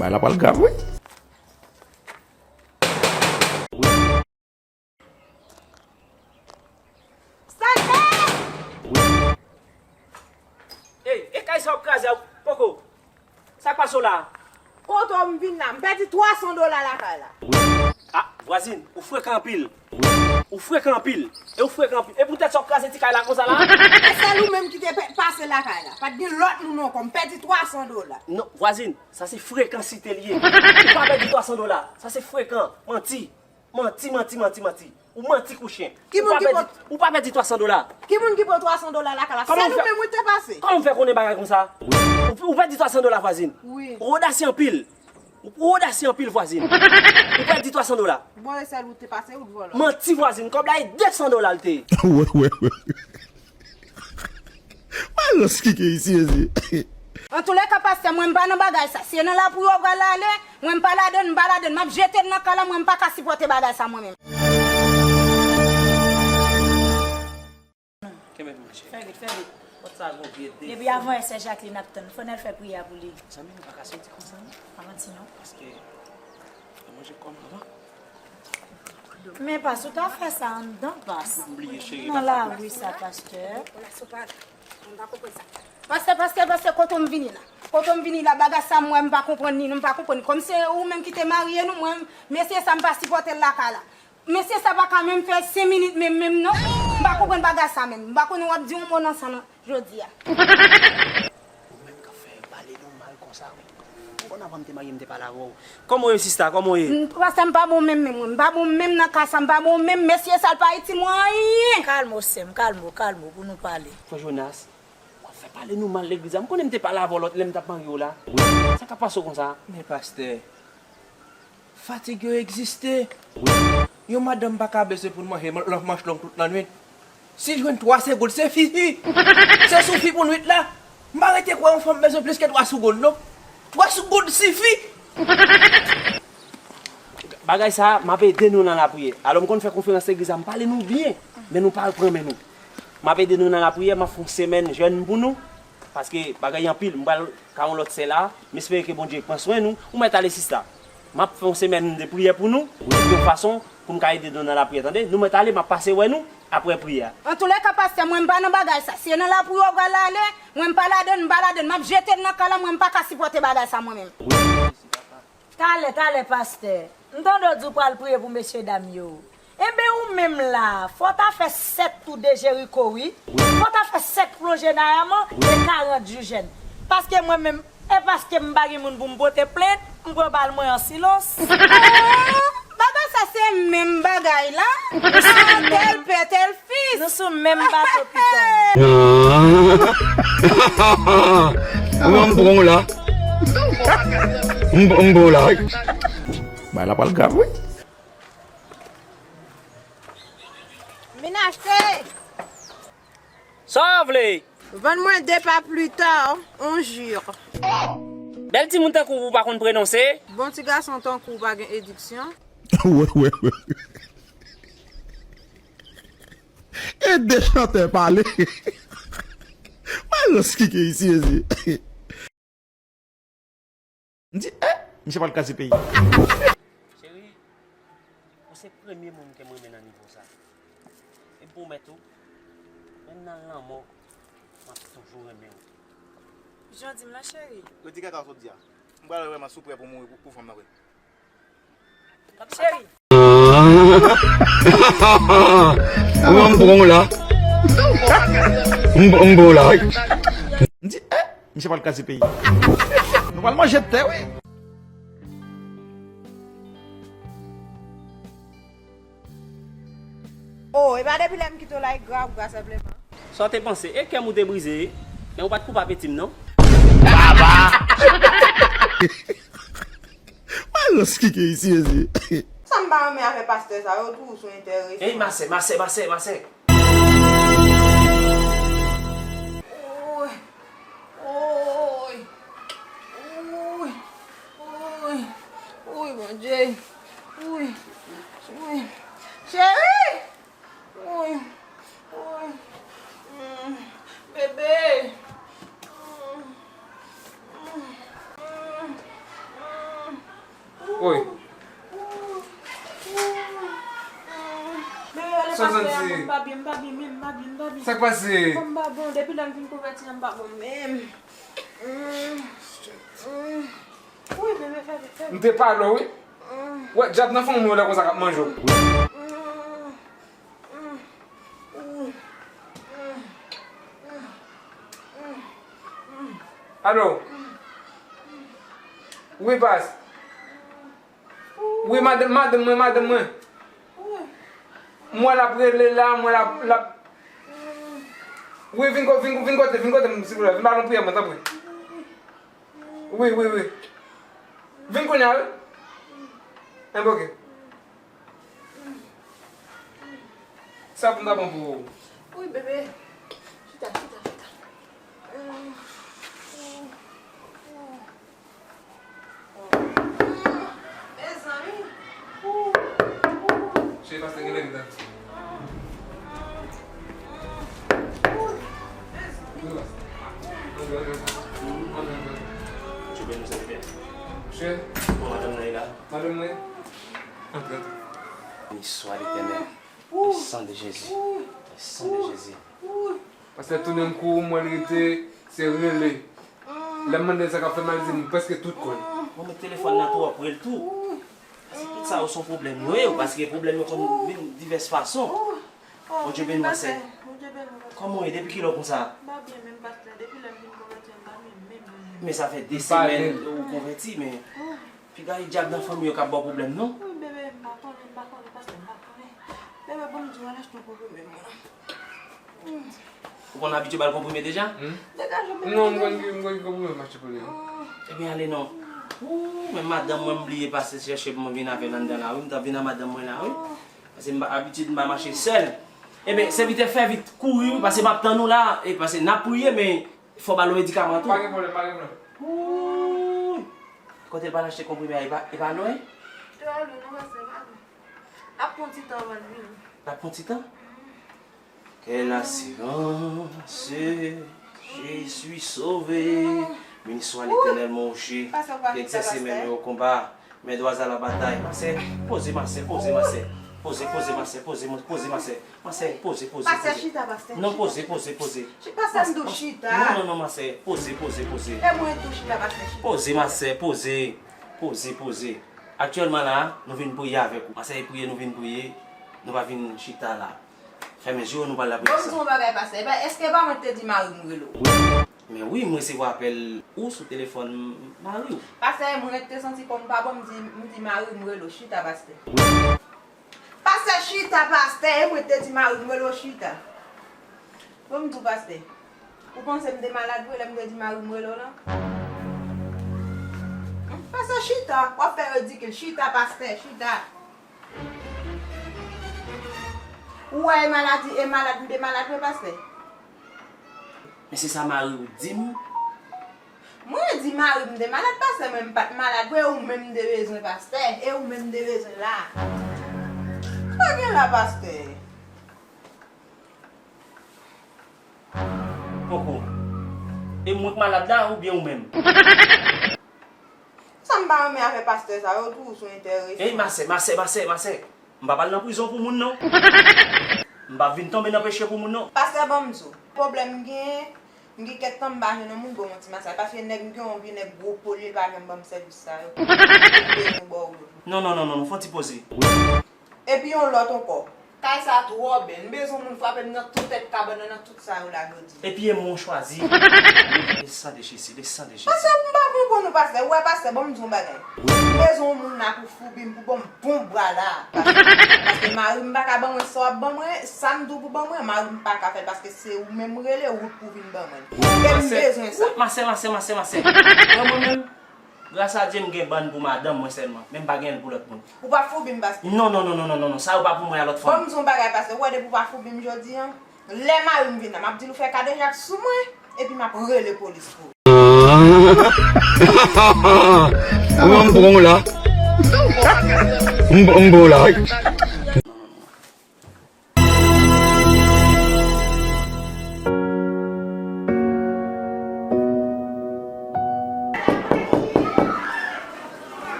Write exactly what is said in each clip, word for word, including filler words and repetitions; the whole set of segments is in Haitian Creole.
Bagay la pral grav, wi. Salve! Ey, e kay sa w ap kraze a, poko? Sa k pase w la? Kote w m vin la? M pèdi twa san dola lakay la. Ah, vwazin, ou frekan anpil. Ou frekan anpil. E ou frekan anpil. E poutèt sa w ap kraze ti kay la konsa la? E sèl ou menm ki te pe-, pase lakay la. Pa t gen lòt moun ankò. M pèdi twa san dola. Non, vwazin, sa se frekansite l ye. Ou pa pèdi twa san dola. Sa se frekan. Manti. Manti, manti, manti, manti. Ou manti kou chen. Ki moun ki pèdi, ou pa pèdi twa san dola. Ki moun ki pran twa san dola lakay la? Sèl ou menm ou te pase. Kòman w fè konnen bagay konsa? Ou, ou pèdi twa san dola, vwazin. Wi. Ou odasye anpil. Ou, ou odasye anpil, vwazin. Ou pèdi twa san dola. Bon, e sèl ou te pase, ou t vòlò. Manti, vwazin. Kòb la e de san dola l te ye. Wè, wè, wè. Malans ki gen isi, mezi. Antouleka, pastè, mwen m pa nan bagay sa. Si e nan lapri w pral ale, mwen m pa ladann, m pa ladann. M ap jete l nan kay la, mwen m pa ka sipòte bagay sa mwen menm. Kenbe pou mwen, cheri. Fè vit, fè vit. Pòt sa gon vye defo. Depi avan yè, sè Jacqueline ap tann. Fò n al fè priyè pou li. Zanmi, nou pa ka soti konsa, non. Pa manti, non. Paske, nou manje kòm avan. Men pas, ou ta fè sa anndan, pas. M bliye, cheri, nan lari sa, pastè. Pastè, pastè, pastè, kote m vini la? Kote m vini la? Bagay sa m wè, m pa konprann li, non, m pa konprann. Kòm se ou menm ki te marye nou, mwen, mesye sa m pa sipòte l lakay la. Mesye sa pa ka menm fè senk minit menm, menm, non. M pa konprann bagay sa menm. M pa konnen w ap di yon mo nan sa, non. Jodi a. Ou menm k ap fè pale nou mal konsa, wi. Ou konn avan m te marye, m te pale avè w. Kòman w ye, sista? Kòman w ye? M, pastè, m pa bon menm, menm, m pa bon menm nan ka sa, m pa bon menm, mesye sa l pa itil mwen anyen. Kalme w, sè m, kalme w, kalme w, pou nou pale. Frè Jonas, w ap fè pale nou mal legliz la. M konnen m te pale avè w lòt lè m t ap marye w la. Sa k ap pase w konsa? Men pastè, fatig yo egziste. Yon madanm pa ka bezwen pou l manje man-, manch long tout lannwit. Si l jwenn twa segonn, se fini. Se soufi pou nwit la. M pa rete kwè yon fanm bezwen plis ke twa segonn, non. Twa segonn sifi. Bagay sa, m ap ede nou nan lapriyè. Alò, m konn fè konferans legliz la, m pale nou byen, men nou pa pran men nou. M ap ede nou nan lapriyè, m ap fè yon semèn jèn pou nou. Paske bagay anpil, m pral ka yon lòt sè la, m espere ke Bondye pran swen nou. Ou mèt ale, sista. M ap fè yon semèn de priyè pou nou, yon fason pou m ka ede nou nan lapriyè, tande? Nou mèt ale, m ap pase wè nou apre priyè a. Antouleka, pastè, mwen m pa nan bagay sa. Si e nan lapri w pral ale, mwen m pa ladann, m pa ladann. M ap jete l nan kay la, mwen m pa ka sipòte bagay sa mwen menm. Talè, talè, pastè. M tande w di w pral priye pou mesye dam yo. Enben, ou menm la, fò w ta fè sèt tou de Jeriko, wi. Fò w ta fè sèt plonje nan Yaman e karant jou jèn. Paske mwen menm, e paske m pa gen moun pou m pote plent, m pran bal mwen an silans. Ah, bagay sa se menm bagay la. Tèl pè, tèl fis. Nou sou menm bato, pitit. Ou wè m pran w la. M, m pran w la. Bagay la pral grav, wi. Vin achte. Sa w vle? Vann mwen de pa pli ta, on jir. Bèl timoun tankou ou pa konn pwononse. Bon ti gason tankou ou pa gen ediksyon. Wè, wè, wè. E de chantè pale. Malans ki gen isi, mezi. M di, eh, misye pral kraze peyi. Cheri, ou se premye moun ke m renmen nan nivo sa. E m pwomèt ou, menm nan lanmò, m ap toujou renmen w. Jan w di m lan, cheri. Redi kaka w sot di a. M pral wè m si w prè pou mouri pou, pou fanm nan vre. Cheri. Ou wè m pran w la. M, m pran w la. M di, eh, misye pral kraze peyi. Nou pral manje tè, wi. Oh, e pa depi lè m kite w la, e gra, gra senpleman. Sa w te panse? E kè m ou te brize, men ou pa t koupe apeti m, non? Baba! Malans ki gen isi, mezi. Sa m pa renmen avè pastè sa yo, tou sou enterese. Ey, masè, masè, masè, masè. Woy, woy, woy, woy, woy, Bondye. Woy, woy. Cheri! Woy, woy. Mm, bebe. Mm, mm, mm, Wi. Bebe, ale pastè a, m pa byen, m pa byen menm, m pa byen, m pa byen. Sa k pase? Kò m pa bon, depi lè m vin konvèti a, m pa bon menm. Wi, bebe, fè vit, fè vit. M te pale w, wi. Wè, dyab nan fanmi w lè konsa k ap manje w. Alo? Wi, pas. Wi, madanm, madanm mwen, madanm mwen. M wè l ap rele la, m wè l ap, l ap. Wi, vin ko-, vin, vin kote, vin kote m, silvouplè. Vin ba l yon priyè, mwen, tanpri. Wi, wi, wi. Vin kounye a, wi. Enben, oke. Sa pou m ta pran pou ou? Wi, bebe. Chita, chita, chita. Mezanmi. Cheri, pastè gen lè m tann. Cheri. Bon, madanm nan la. Madanm mwen. Antre, antre. Béni soit l'Éternel. Le sang de Jésus. Le sang de Jésus. Pastè tounen m kou, m wè l rete, se rele. Lè m mande l sa k ap fè mal, li di m prèske tout kò l. Mwen met telefòn nan tou, w ap rele tou. Paske tout sa yo se yon pwoblèm yo ye, paske pwoblèm yo konn vin divès fason. Bondye beni w, sè. Kòman w ye? Depi kilè w konsa? M pa byen menm, pastè. Depi lè m vin konvèti a, m pa byen menm, menm, menm, menm. Men sa fè de semèn ou konvèti, men piga e dyab nan fanmi yo k ap ba w pwoblèm, non? Wi, bebe, m pa konnen, m pa konnen, pastè, m pa konnen. Bebe, ban m di w, al achte yon konprime, mwen. Ou konn abitye ba l konprime deja? Degaje w, bebe. Non, m konn, m konn konprime m achte pou li. Ebyen, ale non. Ou, men madanm mwen, m bliye pase chèche pou mwen vin avè l anndan la, wi. M t ap vin ak madanm mwen la, wi. Paske m pa, abitid m pa mache sèl. Ebyen, sèvitè, fè vit, kouri, wi, paske m ap tann ou la, e paske n ap priye, men fò ba l yon medikaman tou. Pa gen pwoblèm, pa gen pwoblèm. Wouy! Kote l pral achte konprime a, e pa, e pa lwen? Trè lwen, non, pastè, pa lwen. L ap pran ti tan anvan l vini. L ap pran ti tan? Quelle assurance, je suis sauvé. Béni soit l'Éternel, mon rocher, qui exerce mes mains au combat. Mes doigts à la bataille. Masè, poze, masè, poze, masè. Poze, poze, masè, poze, poze, masè. Masè, poze, poze, poze. Pastè, chita, pastè. Non, poze, poze, poze. Pastè, m di w chita. Non, non, non, masè, poze, poze, poze. E mwen tou chita, pastè, chita. Poze, masè, poze. Poze, poze. Aktyèlman la, nou vin priye avèk ou. Masè, e priye nou vin priye. Nou pa vin chita la. Fèmen je w, nou pral lapriyè ansanm. Ban m di w yon bagay, pastè. Epa, èske e pa mwen ki te di mari m rele w? Men wi, m resevwa apèl ou sou telefòn mari w. Pastè, mwen ret te santi kò m pa bon, m di, m di mari m rele w, chita, pastè. Pastè, chita, pastè, e mwen te di mari m rele w, chita. Bon, m di w, pastè, ou panse m te malad vre lè m te di mari m rele w lan? Pastè, chita, w ap fè ridikil, chita, pastè, chita. Ou wè e maladi, e malad m te malad vre, pastè? Men se sa mari w di m. Mwen di mari m te malad, pastè, mwen m pa t malad vre, ou menm m te bezwen, pastè, e ou menm m te bezwen la. Sa gen la, pastè? Poko. E mwen k malad la, oubyen ou menm? Sa m pa renmen avè pastè sa yo, toujou sou enterese. Ey, masè, masè, masè, masè. M pa pral nan prizon pou moun, non. M pa vin tonbe nan peche pou moun, non. Pastè, ban m di w, pwoblèm m genyen, m gen kèk tan m pa jwenn yon moun ban m yon ti masaj, paske nèg m gen yon vye nèg gwo polye, li pa janm ban m sèvis sa yo. M bezwen ba w yo. Non, non, non, non, non, fè yon ti poze. Epi yon lòt ankò. Kay sa twò bèl. M bezwen moun frape m nan tout tèt kabann nan, nan tout sa yo la jodi. Epi e mwen w chwazi. Le sang de Jésus, le sang de Jésus. Pastè, m pa konprann ou, pastè. Ou wè, pastè, ban m di w yon bagay. M bezwen yon moun la pou foubi m, pou ban m bon bra la. Pastè, paske mari m pa ka ban mwen sa w ap ban mwen, sa m di w pou ban mwen, mari m pa ka fè l, paske se ou menm rele, ou pou vin ban mwen. E m bezwen sa. Masè, masè, masè, masè. Wè mwen menm, gras a Dye, m gen bann pou madanm mwen sèlman, men m pa gen l pou lòt moun. Ou pa foubi m, pastè? Non, non, non, sa yo pa pou mwen a lòt fanm. Ban m di w yon bagay, pastè. Ou wè depi w pa foubi m jodi a, lè mari m vin la, m ap di l ou fè kadejak sou mwen, epi m ap rele polis pou ou. Ou wè m pran w la. M, m pran w la.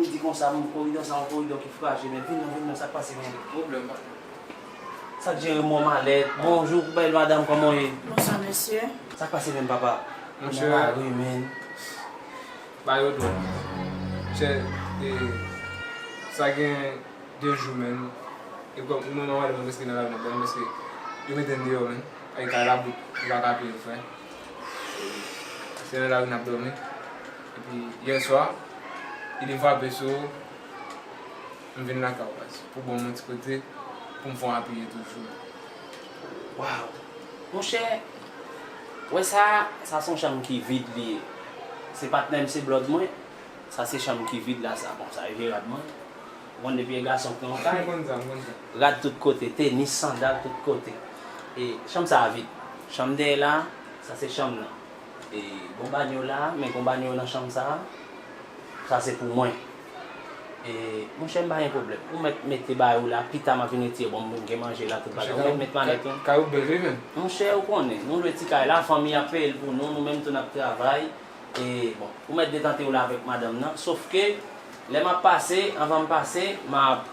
Di konsa, m koridò sa, yon koridò ki frajil, men vin non, vin non, sa k pase menm? Pwoblèm, papa. Sa k jere mò malèt? Bonjou, bèl madanm, kòman w ye? Bonswa, mesye. Sa k pase menm, papa? Monchè, nan lari, menm. Ba yo dwòl. Monchè, e, sa gen de jou, menm. E kòm mwen, mwen, mwen, mwen, prèske nan lari, mwen, prèske yo mete m deyò, menm. Ay, kay la bout, nou pa ka peye, frè. Se nan lari n ap dòmi. Epi, yè swa, li di m frape sou, m vin lakay ou, baz. Pou ban m yon ti kote, pou m fè yon apiye toujou. Waw! Monchè, wè sa, sa se yon chanm ki vid li ye. Se patnè m, se blòd mwen. Sa se chanm ki vid la, sa. Bon, sa e vye rad mwen. Ou konn depi e gason k nan yon kay. M konn sa, m konn sa. Rad tout kote, tenis, sandal tout kote. E chanm sa a vid. Chanm dèyè la, sa se chanm nan. E gon banyo la, men gon banyo nan chanm sa a, sa se pou mwen. E, monchè, m pa gen pwoblèm. Ou mèt mete bagay ou la, pita m ap vin retire. Bon, m gen manje la, tout bagay. Ou mèt met malèt ou. Kay ou bèl wi, menm. Monchè, ou konnen, nou lwe ti kay la, fanmi ap peye l pou nou, nou menm tou n ap travay. E, bon, ou mèt detante w la avèk madanm nan. Sof ke, lè m ap pase, anvan m pase, m ap,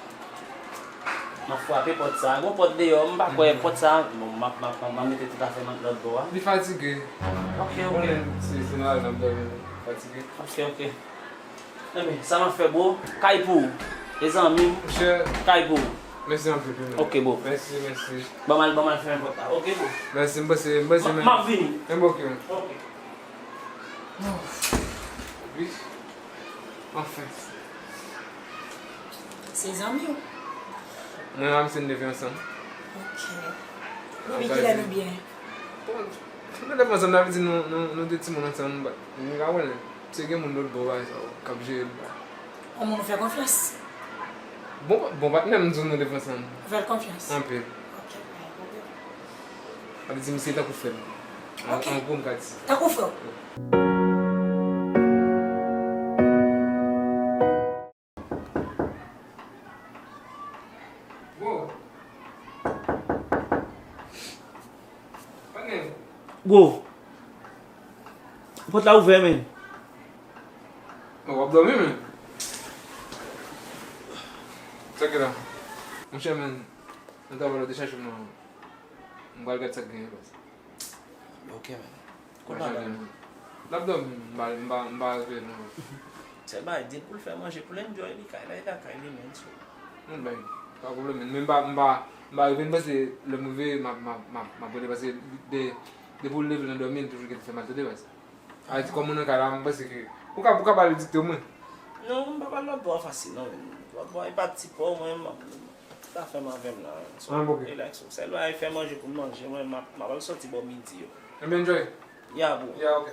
m ap frape pòt sa. Gon pòt deyò, m pa kwè pòt sa. Bon, m ap, m ap, m ap mete tout afè m lòt bò a. Li fatige. Ok, ok. Konnen se, se nan lari n ap dòmi, fatige. Ok, ok. Enben, sa m ap fè, bro? Kay pou ou. E zanmi m. Monchè. Kay pou ou. Mèsi anpil, wi, men. Ok, bro. Mèsi, mèsi. Ban m al, ban m al fèmen pòt la. Ok, bro. Mèsi, m panse, m panse, men. M ap vini. Enben, ok, men. Ok. Wi. Anfen. Se zanmi w? Mwen ak misye n leve ansanm. Ok. Depi kilè nou byen? Bon, nou leve ansanm, sa vle di nou, nou, nou te timoun ansanm, but nou ka wè l. Misye gen moun lòt bò, bagay sa yo, k ap jere l. Yon moun ou fè konfyans? Bon, bon patnè m, m di w nou leve ansanm. Ou fè l konfyans? Anpil. Ok, pa gen pwoblèm. Sa vle di misye tankou frè m. Ok. An, an gwo, m ka di sa. Tankou frè w? Wi. Gwo. Patnè. Gwo. Pòt la ouvè, men. Bon, w ap dòmi, men. Sa k gen la? Monchè, men, nan travay la, w te chache m nan. M pral gad sa k genyen, baz. Ok, men. Kounye a la. L ap dòmi, m pa, m pa, m pa rive non. Sèl bagay, di l pou l fè manje, pou l enjoy li kay la, e lakay li, men, so. Non, bay, pa pwoblèm, men m pa, m pa, m pa rive, m panse lè m rive, m ap, m ap, m ap, m ap rele, paske de, depi w leve nan dòmi, l toujou gentan fè mal tande, baz. A, di kòm ou nan kay la, m panse ke ou ka, ou ka ba l dikte omwen. Non, m pa ba l lòt bò a fasil, non, men. Lòt bò a, e pa ti pò, mwen, m ap, tout afè m avè m la. So, relax ou. Sèl bagay, fè manje pou m manje, mwen, m ap, m ap al sòti bò midi yo. Enben, enjoy. Yeah, bro. Yeah, ok.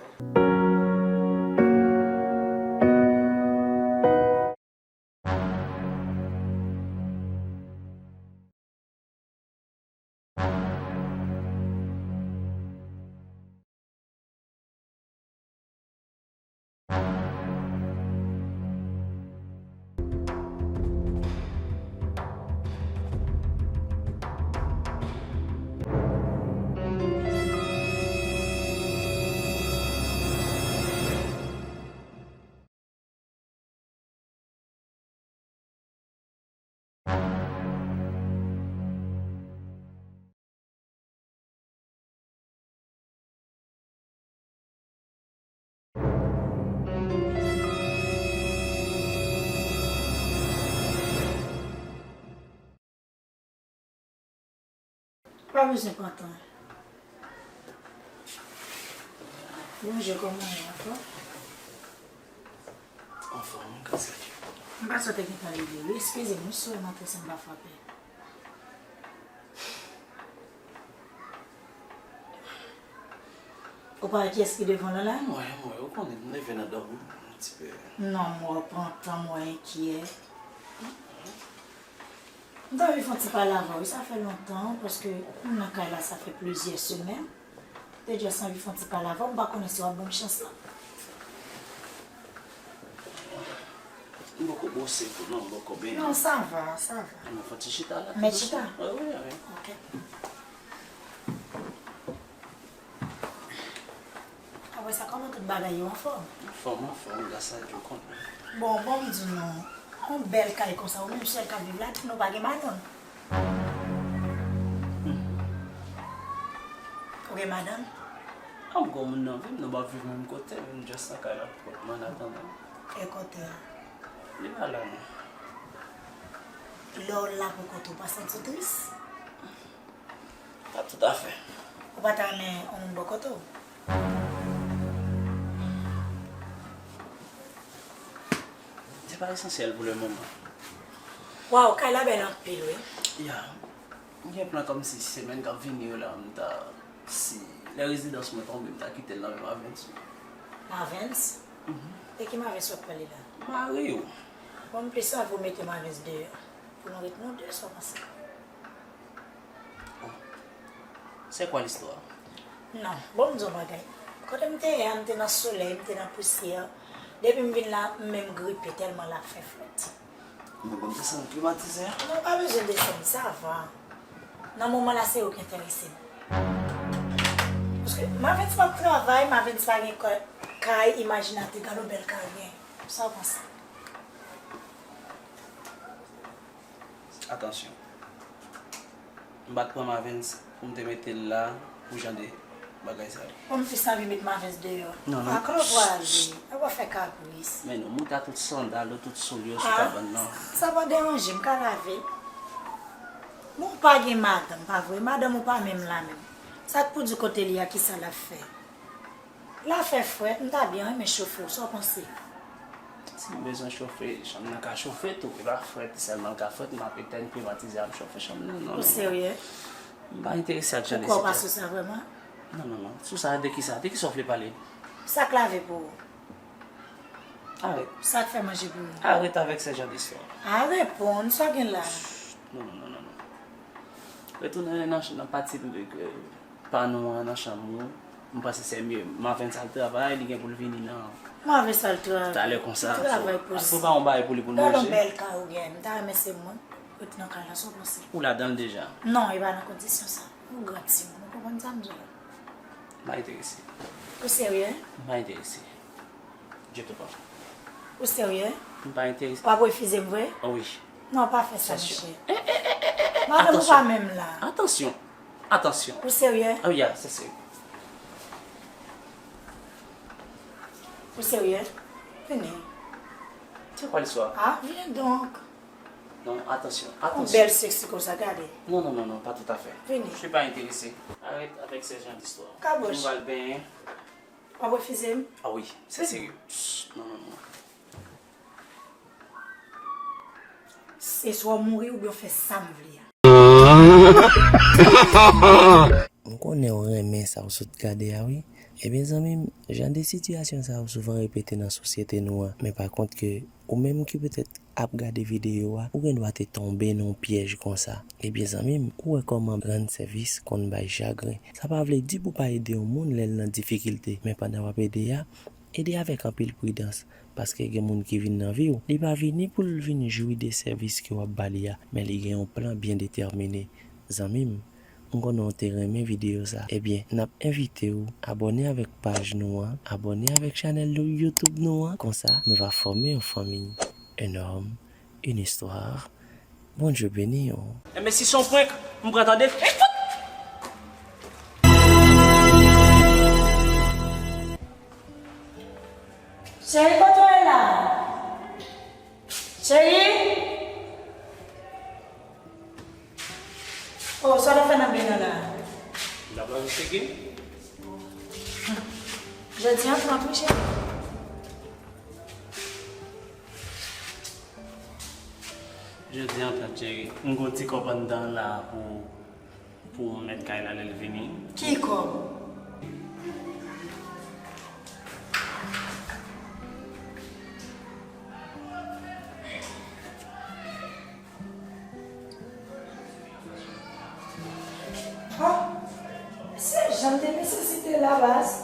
Pa bezwen pran tan. Bonjou, kòman w ye, anfòm? Anfòm, wi, gras a Dye. M pa swete gen tan leve wi. Eskize m, wi, si w wè m antre san m pa frape. Ou pa wè kiyès ki devan w lan la? M wè, m wè, ou konnen, m leve nan dòmi, yon ti pe. Non, m wè w pran tan, m wè enkyè. M t anvi fè yon ti pale avè w, wi, sa fè lontan, paske m nan kay la, sa fè plizyè semèn. M te just anvi fè yon ti pale avè w, m pa konnen si w ap ban m chans lan. M poko bwose tou non, m poko benyen. Non, sa va, sa va. Mwen fè ti chita la. Mèt chita? Wi, wi, wi. Ok. Apre sa, kòman tout bagay yo anfòm? Anfòm, anfòm, gras a Dye, ou konnen. Bon, bon, m di nou, yon bèl kay konsa, ou menm sèl k ap viv la, di nou pa gen madanm. Ou gen madanm? An, m gon moun nan vi m, nou p ap viv menm kote, men m just nan kay la pou kont mwen, an atandan. E kote a? Li pa la, non. Lè w la pou kont ou, pa santi w tris? Pa toutafè. Ou pa ta renmen yon moun bò kote w? Se pa esansyèl pou le moman. Waw, kay la bèl anpil, wi. Ya. M gen plan kòmsi semèn k ap vini yo la, m ta, si lè rezidans mwen tonbe, m ta kite l nan men Mavens. Mavens? Mhm. E ki Mavens w ap pale la? Mari w. Bon, m plis anvi w mete Mavens deyò. Pou nou ret nou de, sa w panse? C'est quoi l'histoire? Non, bon, m di w bagay. Kote m te ye a, m te nan solèy, m te nan pousyè. Depi m vin la, m menm gripe tèlman la fè frèt. Men bon, desann klimatizè a. Non, pa bezwen desann, sa va. Nan moman la, se yo ki enterese m. Paske Mavens p ap travay, Mavens pa gen kay, kay, imajine, gade yon bèl kay, gen. Sa w panse? Atansyon. M pa t pran Mavens pou m te mete l la pou jan de bagay sa yo. Bon, m plis anvi met Mavens deyò. Non, non. Ak lè w prale, w ap fè kapris. Men non, m ret ak tout sandal yo, tout soul yo sou kabann nan. Sa pa deranje m, m ka lave. Bon, ou pa gen madanm, pa vre? Madanm ou pa menm la menm. Sa k pou di kote li a, kisa l ap fè? La fè frèt, m ta byen renmen chofe w, sa w panse? Si m bezwen chofe, chanm nan ka chofe tou, e pa frèt sèlman l ka frèt, m ap etenn klimatizè a, m chofe chanm nan, non, non, non. Ou serye? M pa enterese ak jan de sitiyasyon. Ou kwè w pa sou sa vrèman? Non, non, non. Sou sa, de kisa? De kisa w vle pale? Sa k lave pou ou? Arèt. Sa k fè manje pou ou? Arèt avèk se jan de istwa. A, reponn, sa w gen la? Non, non, non, non, non. Retounen nan, nan pati, euh, pa nou an, nan chanm ou. M panse se mye. Mavens al travay, li gen pou l vini nan Mavens al travay. Talè konsa. Ki travay posib? Al prepare yon bagay pou li pou l manje. Gade yon bèl kay ou gen. M ta renmen se mwen ret nan kay la, sa w panse? Ou ladan l deja? Non, e pa nan kondisyon sa. Ou gran timoun, ou konprann sa m di w la? M pa enterese. Ou serye? M pa enterese. Ditou pa. Ou serye? M pa enterese. W ap refize m vre? Oh wi. Non, pa fè sa, monchè. Madanm ou pa menm la. Atansyon. Atansyon. Ou serye? Oh yeah, se serye. Ou serye? Vini. C'est quoi l'histoire? Ah, viens donc. Non, atansyon, atansyon. Yon bèl sexy konsa, gade. Non, non, non, non, pas tout à fait. Vini. Je suis pas intéressé. Arrête avec ce genre d'histoire. Kaboch. Nou pral benyen. W ap refize m? Ah oui, c'est sérieux. Psst, non, non, non. Se swa w mouri oubyen w fè sa m vle a. M konnen w renmen sa w sot gade a, wi. Ebyen, zanmi m, jan de sitiyasyon sa yo souvan repete nan sosyete nou an. Men pa kont ke ou menm ki petèt ap gade videyo a, ou gendwa te tonbe nan yon pyèj konsa. Ebyen, zanmi m, ou wè kòman rann sèvis konn bay chagren. Sa pa vle di pou w pa ede yon moun lè l nan difikilte, men pandan w ap ede a, ede avèk anpil pridans, paske gen moun ki vin nan vi w, li pa vini pou l vin jwi de sèvis ke w ap ba li a, men li gen yon plan byen detèmine. Zanmi m, m konnen w te renmen videyo sa. Ebyen, n ap envite w abòne avèk paj nou an, abòne avèk chanèl nou YouTube nou an, konsa nou va fòme yon fanmi. Un homme, une histoire. Bondye beni w. Enben, si se yon prank, m pran tande. Cheri, kote w ye la? Cheri? Oh, sa w ap fè nan byen an la? M t ap lave figi m. Jodi an, pran tou, cheri. Jodi an, tante cheri, m gon ti kòb anndan la pou, pou mèt kay la lè l vini. Ki kòb? Oh, se jan m te nesesite la, baz.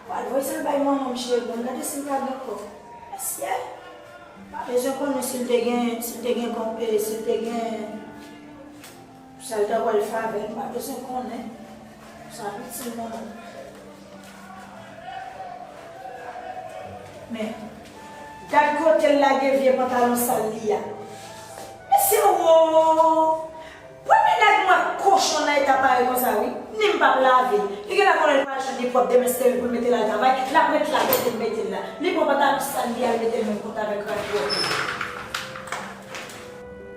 Pral voye sa bay manman m, cheri, bon, gade si m pa gen ankò. Mesye, pa bezwen konnen si l te gen, si l te gen konpe, si l te gen sa l ta pral fè avè l, m pa bezwen konnen. Sa piti manman. Men, gad kote l lage vye pantalon sal li a. Mesye wo! Premye nèg m wè kochon nan eta parèy konsa wi. Ni m p ap lave l. Li genlè konnen l pral jwenn li pwòp demen, steril pou l mete l al travay, l ap ret la kote l mete l la. Li pran pantalon sal li al mete l menm kont avèk rad pwòp li.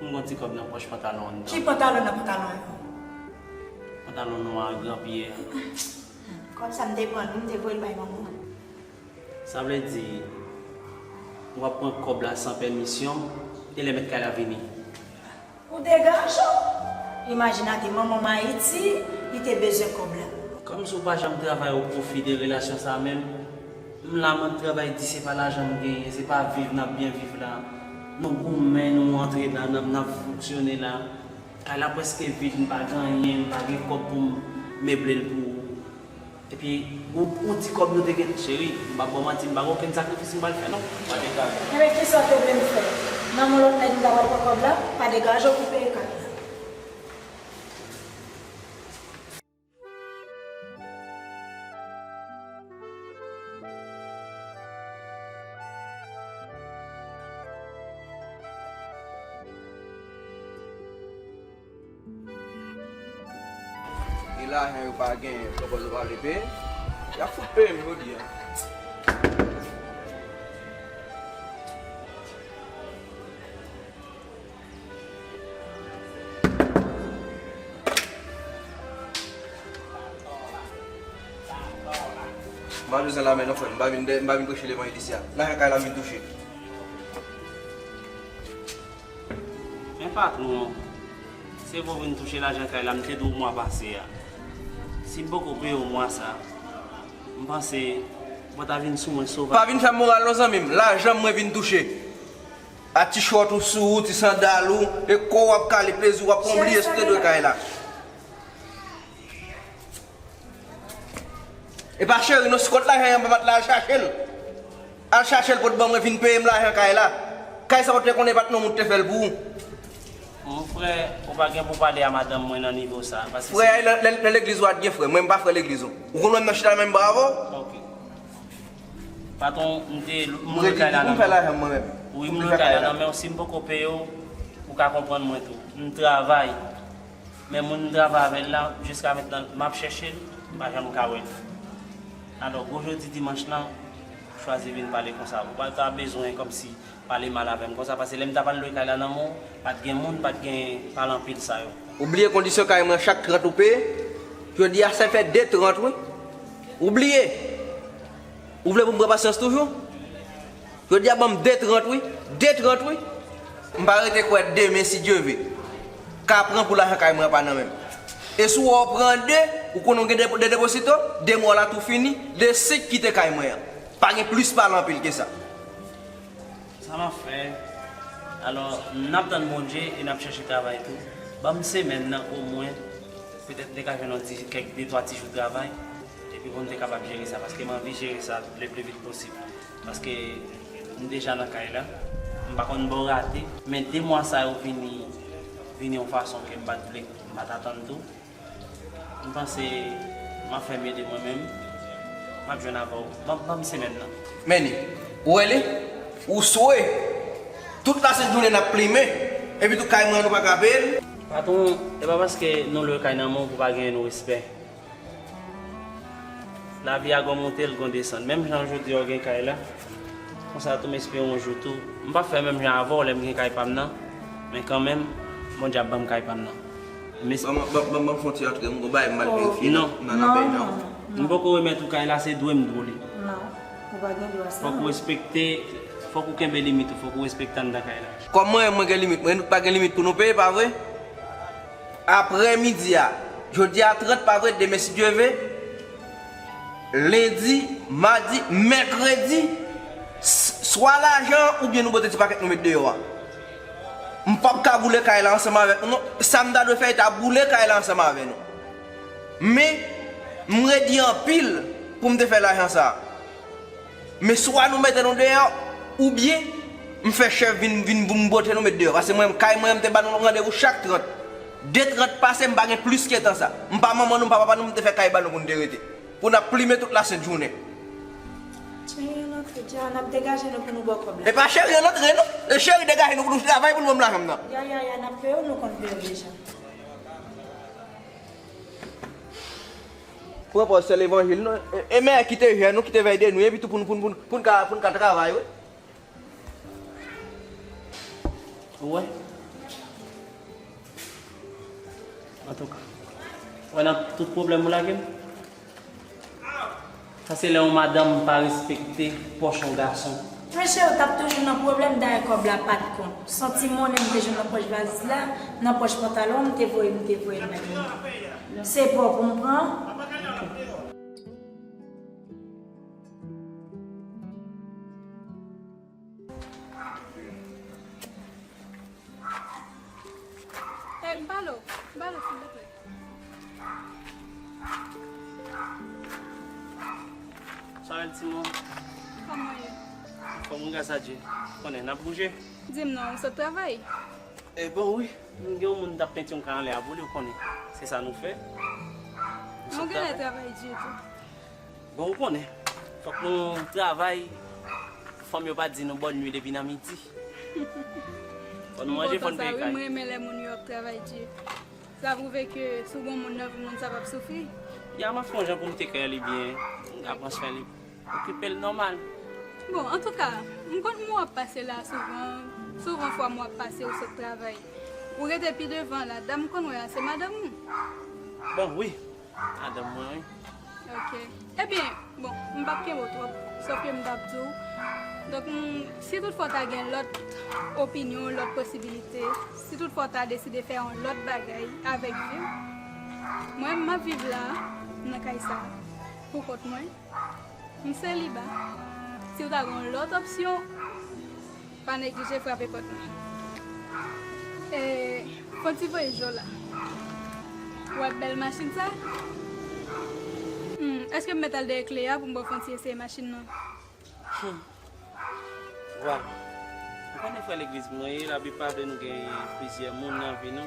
M gon ti kòb nan pòch pantalon an. Ki pantalon nan pantalon an? Pantalon nwa gran pyè. Kòb sa m te pran l wi, m te voye l bay manman m. Sa vle di, w ap pran kòb la san pèmisyon, e lè mèt kay la vini? Ou degaje w! Imajinate, manman m Ayiti, li te bezwen kòb la. Kòmsi w pa janm travay o pwofi de relasyon sa menm, m la mwen m travay di se pa lajan m genyen, se pa viv n ap byen viv la. Nou goumen, nou antre ladan, n ap fonksyone la. Kay la prèske vid, m pa gen anyen, m pa gen kòb pou m meble l pou ou. Epi, yon, yon ti kòb nou te gen, cheri, m p ap ba w manti, m pa gen okenn sakrifis m pral fè non. Pa degaje. Ebyen, kisa w te vle m fè? Nan men lòt nèg m ta pral pran kòb la, pa degaje w pou peye kat la. E lajan yo pa genyen, pwopòze pa vle peye. Y ap fout peye m jodi a. M pa bezwen lamen non frè m, m pa vin dè, m pa vin preche levanjil isi a. Lajan kay la m vin touche. Men patwon, se pou w vin touche lajan kay la, m te di w mwa pase a. Si m poko peye w mwa sa, m panse w pa ta vin sou mwen sovaj. Pa vin fè m moral non zanmi m, lajan m mwen vin touche. A ti chòt ou sou ou, ti sandal ou, e kò w ap kale plezi w ap pran, bliye si w te dwe kay la. E pa cheri non, si kont lajan an pa t la, al chache l. Al chache l pou t ban mwen vin peye m lajan kay la. Kay sa w te konnen pa t non moun te fè l pou ou. Mon frè, ou pa gen pou pale a madanm mwen nan nivo sa. Paske frè, nan, nan, nan legliz ou a t gen frè. Mwen m pa frè legliz ou. Ou konn wè m nan chita menm bra avè w? Ok. Patwon, m te, m lwe kay la nan men w. Wi, m lwe kay la nan men w. Si m poko peye w, ou ka konprann mwen tou. M travay. Men moun m travay avè l la, jiska mentnan, m ap chèche l, m pa janm ka wè l. Alò, gwo jodi dimanch lan, ou chwazi vin pale konsa. Ou pa ta bezwen kòmsi pale mal avè m konsa, paske lè m ta pral lwe kay la nan men w, pa t gen moun, pa t gen pale anpil sa yo. Ou bliye kondisyon kay mwen chak trant ou peye? Jodi a, sa fè de trant, wi. Ou bliye? Ou vle pou m pran pasyans toujou? Jodi a ban m de trant wi, de trant wi. M pa rete kwè demen si Dye ve. Ka pran pou lajan kay mwen an pa nan men m. E si w wè w pran de, ou konnen w gen de, de depozito, de mwa w la tou fini, de senk kite kay mwen an. Pa gen plis pale anpil ke sa. Sa m ap fè? Alò, n ap tann Bondye e n ap chèche travay tou. Ban m semèn nan omwen, petèt m te ka jwenn yon ti, kèk de twa ti jou travay. Epi pou m te kapab jere sa, paske m anvi jere sa le pli vit posib. Paske m deja nan kay la, m pa konn ba w rate, men de mwa sa yo vini, vini yon fason ke m pa t vle, m pa t atann tou. M panse m ap fè m ede mwen menm, m ap jwenn avè w. Ban, ban m semèn nan. Men li, ou wè li, ou swe. Tout lasent jounen n ap plimen, epi tou kay mwen an nou pa ka peye l. Patwon, e pa paske nou lwe kay nan men w pou pa genyen nou respè. Lavi a gon monte, l gon desann. Menm jan jodi a w gen kay la, konsa tou m espere yon jou tou. M p ap fè menm jan avè w lè m gen kay pa m nan, men kanmenm, Bondye ap ban m kay pa m nan. M es- Ban m, ban, ban, ban m fè yon ti antre, m gon bagay m mal verifye nan, nan, nan bèy nan. Non, non, non. M poko remèt ou kay la, se dwe m dwe w li. Non, ou pa gen dwa sa. Fòk ou respekte, fòk ou kenbe limit ou, fòk ou respekte anndan kay la. Kòm mwen, mwen gen limit, mwen, nou pa gen limit pou nou peye, pa vre? Aprè midi a, jodi a trant pa vre, demen si Dye ve, lendi, madi, mèkredi, s- swa lajan oubyen nou pote ti pakèt nou met deyò a. M p ap ka boule kay la ansanm avèk nou non, sa m ta dwe fè e ta boule kay la ansanm avè nou. Men, m redi anpil pou m te fè lajan sa a. Men swa nou mete nou deyò, oubyen m fè chèf vin, vin pou m bote nou met deyò. Paske mwen, kay mwen, m te ba nou randevou chak trant. De trant pase, m pa gen plis ke tan sa. M pa manman nou, m pa papa nou, m te fè kay ba nou pou n te rete. Pou n ap plimen tout lasent jounen. Fedja, n ap degaje nou pou nou ba w kòb la. E pa cheri, ann antre non. E cheri, degaje nou pou nou travay pou nou ban m lajan m nan. Ya, ya, ya, n ap peye w, nou konn peye w deja. Pran pòz sè levanjil non. E, e men kite jèn nou, kite vèy de nou, epi tou pou nou, pou nou, pou nou, pou nou ka, pou nou ka travay, wi. Ou wè? Antouka, ou wè nan tout pwoblèm ou lage m? Sa se lè yon madanm pa respekte pòch yon gason. Mesye, ou t ap toujou nan pwoblèm, dayè kòb la pa t kont. Se yon ti monnen m te jwenn nan pòch valiz la, nan pòch pantalon, m te voye, m te voye l bay moun. Se pa w pou m pran. Ey, m pale w, m pale w, silvouplè. Sa w di, timoun? Kòman w ye? Anfòm, wi, gras a Dye. Konnen, n ap bouje. Di m non, ou sot travay? E bon, wi. M gen yon moun m t ap penti yon kay anlè a pou li, ou konnen. Se sa nou fè. Nou sot travay. Ou genlè travay di tou. Bon, ou konnen, fòk nou travay pou fanm yo pa di nou bòn nwi depi nan midi. Fò nou manje, fò nou peye kay. M kontan sa, wi, m renmen lè moun yo ap travay di. Sa pwouve ke si w gen yon moun nan vi w, moun sa p ap soufri. Ya, m ap fè yon jan pou m tek li byen, m ka pran swen li, okipe l nòmal. Bon, antouka, m konn m wè w ap pase la souvan, souvan fwa m wè w ap pase, ou sot travay. Ou rete pi devan la, dam m konn wè a, se madanm ou? Bon, wi. Madanm mwen, wi. Ok. Ebyen, bon, m p ap kenbe w twòp, sòf ke m t ap di w. Donk, m, si toutfwa w ta gen lòt opinyon, lòt posibilite, si toutfwa w ta deside fè yon lòt bagay avèk vi w, mwen, m ap viv la, nan kay sa a, pou kont mwen. M seliba. Si w ta gen yon lòt opsyon, pa neglije frape pòt mwen. E, fon ti voye jo la. W ap bèl machin sa? Hmm, èske m mèt al dèyè kle a pou m ba w fon ti eseye machin nan? Hmm. Wa, ou konnen frè legliz mwen ye, Labib pa vle nou gen plizyè moun nan vi nou.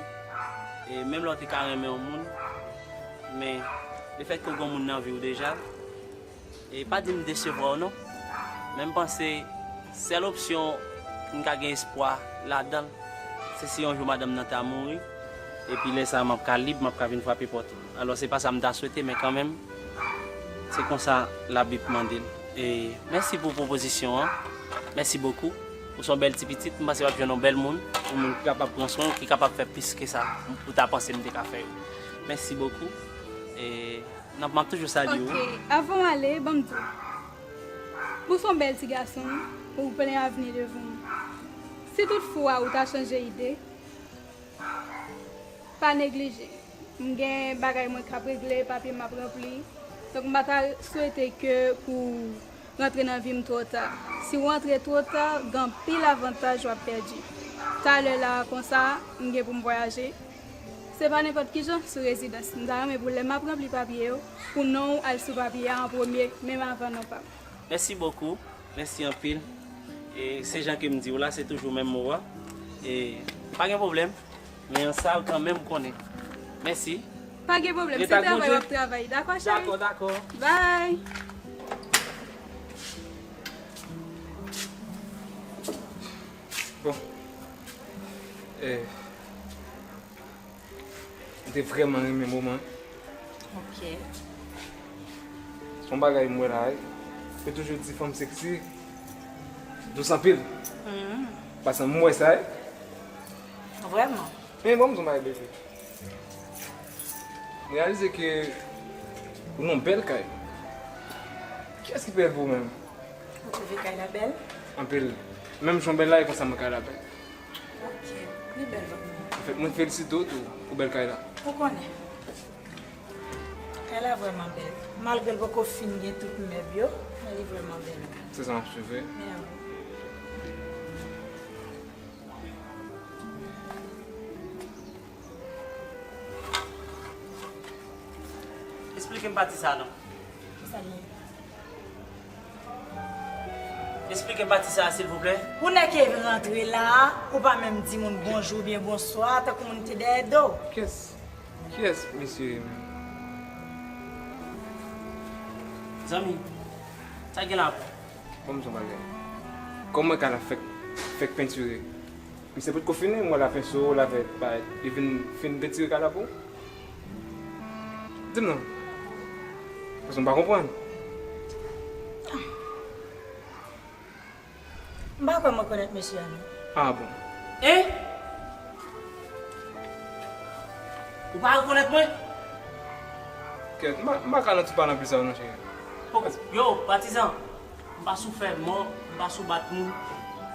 E menm lè w te ka renmen yon moun, men lefètke w gen yon moun nan vi w deja, e pa di m desevwa w non, men m panse sèl opsyon m ka gen espwa ladan l, se si yon jou madanm nan ta mouri, epi lè sa a m ap ka lib, m ap ka vin frape pòt ou. Alò, se pa sa m ta swete, men kanmenm, se konsa Labib mande l. E mèsi pou pwopozisyon an. Mèsi bokou. Ou se yon bèl ti pitit. M panse w ap jwenn yon bèl moun. Yon moun ki kapab pran swen w, ki kapab fè plis ke sa ou ta panse m te ka fè yo. Mèsi bokou. E n ap, m ap toujou salye w. Ok, avan w ale, ban m di w. Ou se yon bèl ti gason, ou plen avni devan w. Si toutfwa ou ta chanje ide, pa neglije. M gen bagay mwen k ap regle, papye m ap ranpli. Donk, m pa ta swete ke pou w rantre nan vi m twò ta. Si w rantre twò ta, gen anpil avantaj w ap pèdi. Talè la a konsa, m gen pou m vwayaje. Se pa nenpòt ki jan, sou rezidans. M ta renmen pou lè m ap ranpli papye yo, pou non w al sou papye a an premye, menm avan non pa m. Mèsi bokou. Mèsi anpil. E se jan ke m di w la, se toujou menm mo a. E pa gen pwoblèm. Men an sa kanmenm konnen. Mèsi. Pa gen pwoblèm, se travay w ap travay. Dakò, cheri? Dakò, dakò. Bye. Bon. Eh. M te vrèman renmen moman. Ok. Se yon bagay m wè la, wi. Yo toujou di fanm seksi, dous anpil. Mhm. Paske m wè sa, wi. Vrèman. Men bon, m di yon bagay, bebe. M reyalize ke ou nan yon bèl kay. Kiyès ki pi bèl pou ou menm? Ou twouve kay la bèl? Anpil. Menm jan w bèl la, e konsa mwen kay la bèl. Ok, li bèl vrèman. Anfèt, mwen felisite w tou pou bèl kay la. Ou konnen. Kay la vrèman bèl. Malgre l poko fin gen tout mèb yo, men li vrèman bèl. Se sa m ap swiv, wi. Men wi. Esplike m pati sa non. Kisa l ye? Esplike m pati sa a, silvouplè. Pou nèg ki rantre la a, ou pa menm di moun bonjou oubyen bonswa, tankou moun te dèyè do w. Kiyès, kiyès mesye ye menm? Zanmi, sa gen la? Ban m di w yon bagay. Kòman kay la fèk, fèk pentire? Misye potko fini, m wè l ap pentire, l ap fè bagay, li vin, fin pentire kay la pou ou? Di m non. Paske m pa konprann. M pa kwè m rekonèt mesye a non. Ah bon. Hein? Ou pa rekonèt mwen? Kèt, m pa, m pa ka nan ti pale anpil sa yo non cheri. Yo, patizan, m pa sou fè mò, m pa sou bat moun,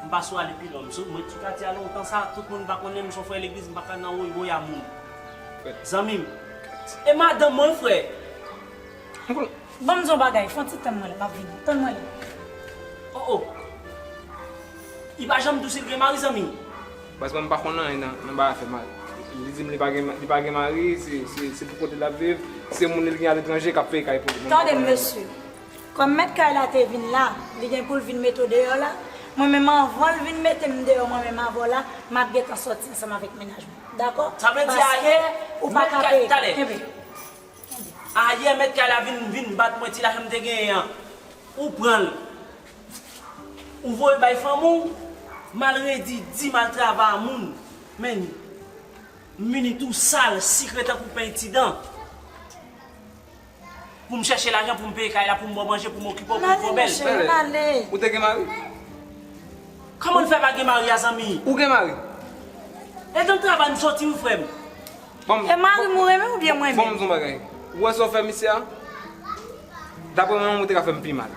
m pa sou ale pi lwen. M sou, mwen sou katye a lontan sa, tout moun pa konnen m, m son frè legliz, m pa ka nan woy woy a moun. Zanmi m. E madanm mwen, frè. Ban m di w yon bagay, fè yon ti tann mwen la, m ap vini. Tann mwen la. Oh oh. Li pa janm di w si l gen mari, zanmi. Baz mwen m pa konn anyen nan, nan bagay afè mari. Li di m li pa gen, li pa gen mari, se, se, se pou kote l ap viv, se moun li gen aletranje k ap peye kay pou li. Mwen m pa Tande m, konn anyen. Mesye. Kòm mèt kay la te vin la, li gen pou l vin mete w deyò la, mwen menm anvan l vin mete m deyò mwen menm avè w la, m ap gentan sòti ansanm avèk mennaj mwen. Dakò? Sa vle di Paske ayè, ou pa mèt ka kay, peye. Talè. Kenbe. Ayè mèt kay la vin, vin bat mwen ti lajan m te genyen an. Ou pran l. Ou voye bay fanmi w, m al redi di m al travay a moun. Men, m vini tou sal, sikre tankou peny ti dan. Pou m chèche lajan pou m peye kay la, pou m ba w manje, pou m okipe w, pou m fè w bèl. Ann ale. Ou te gen mari? Kòman l fè pa gen mari a, zanmi? Ou gen mari? E nan travay m soti wi, frè m. Bon, E mari m ou renmen oubyen mwen bon, m menm? di w yon bagay. Ou wè sa w fè misye a? Daprè mwen menm, ou te ka fè m pi mal.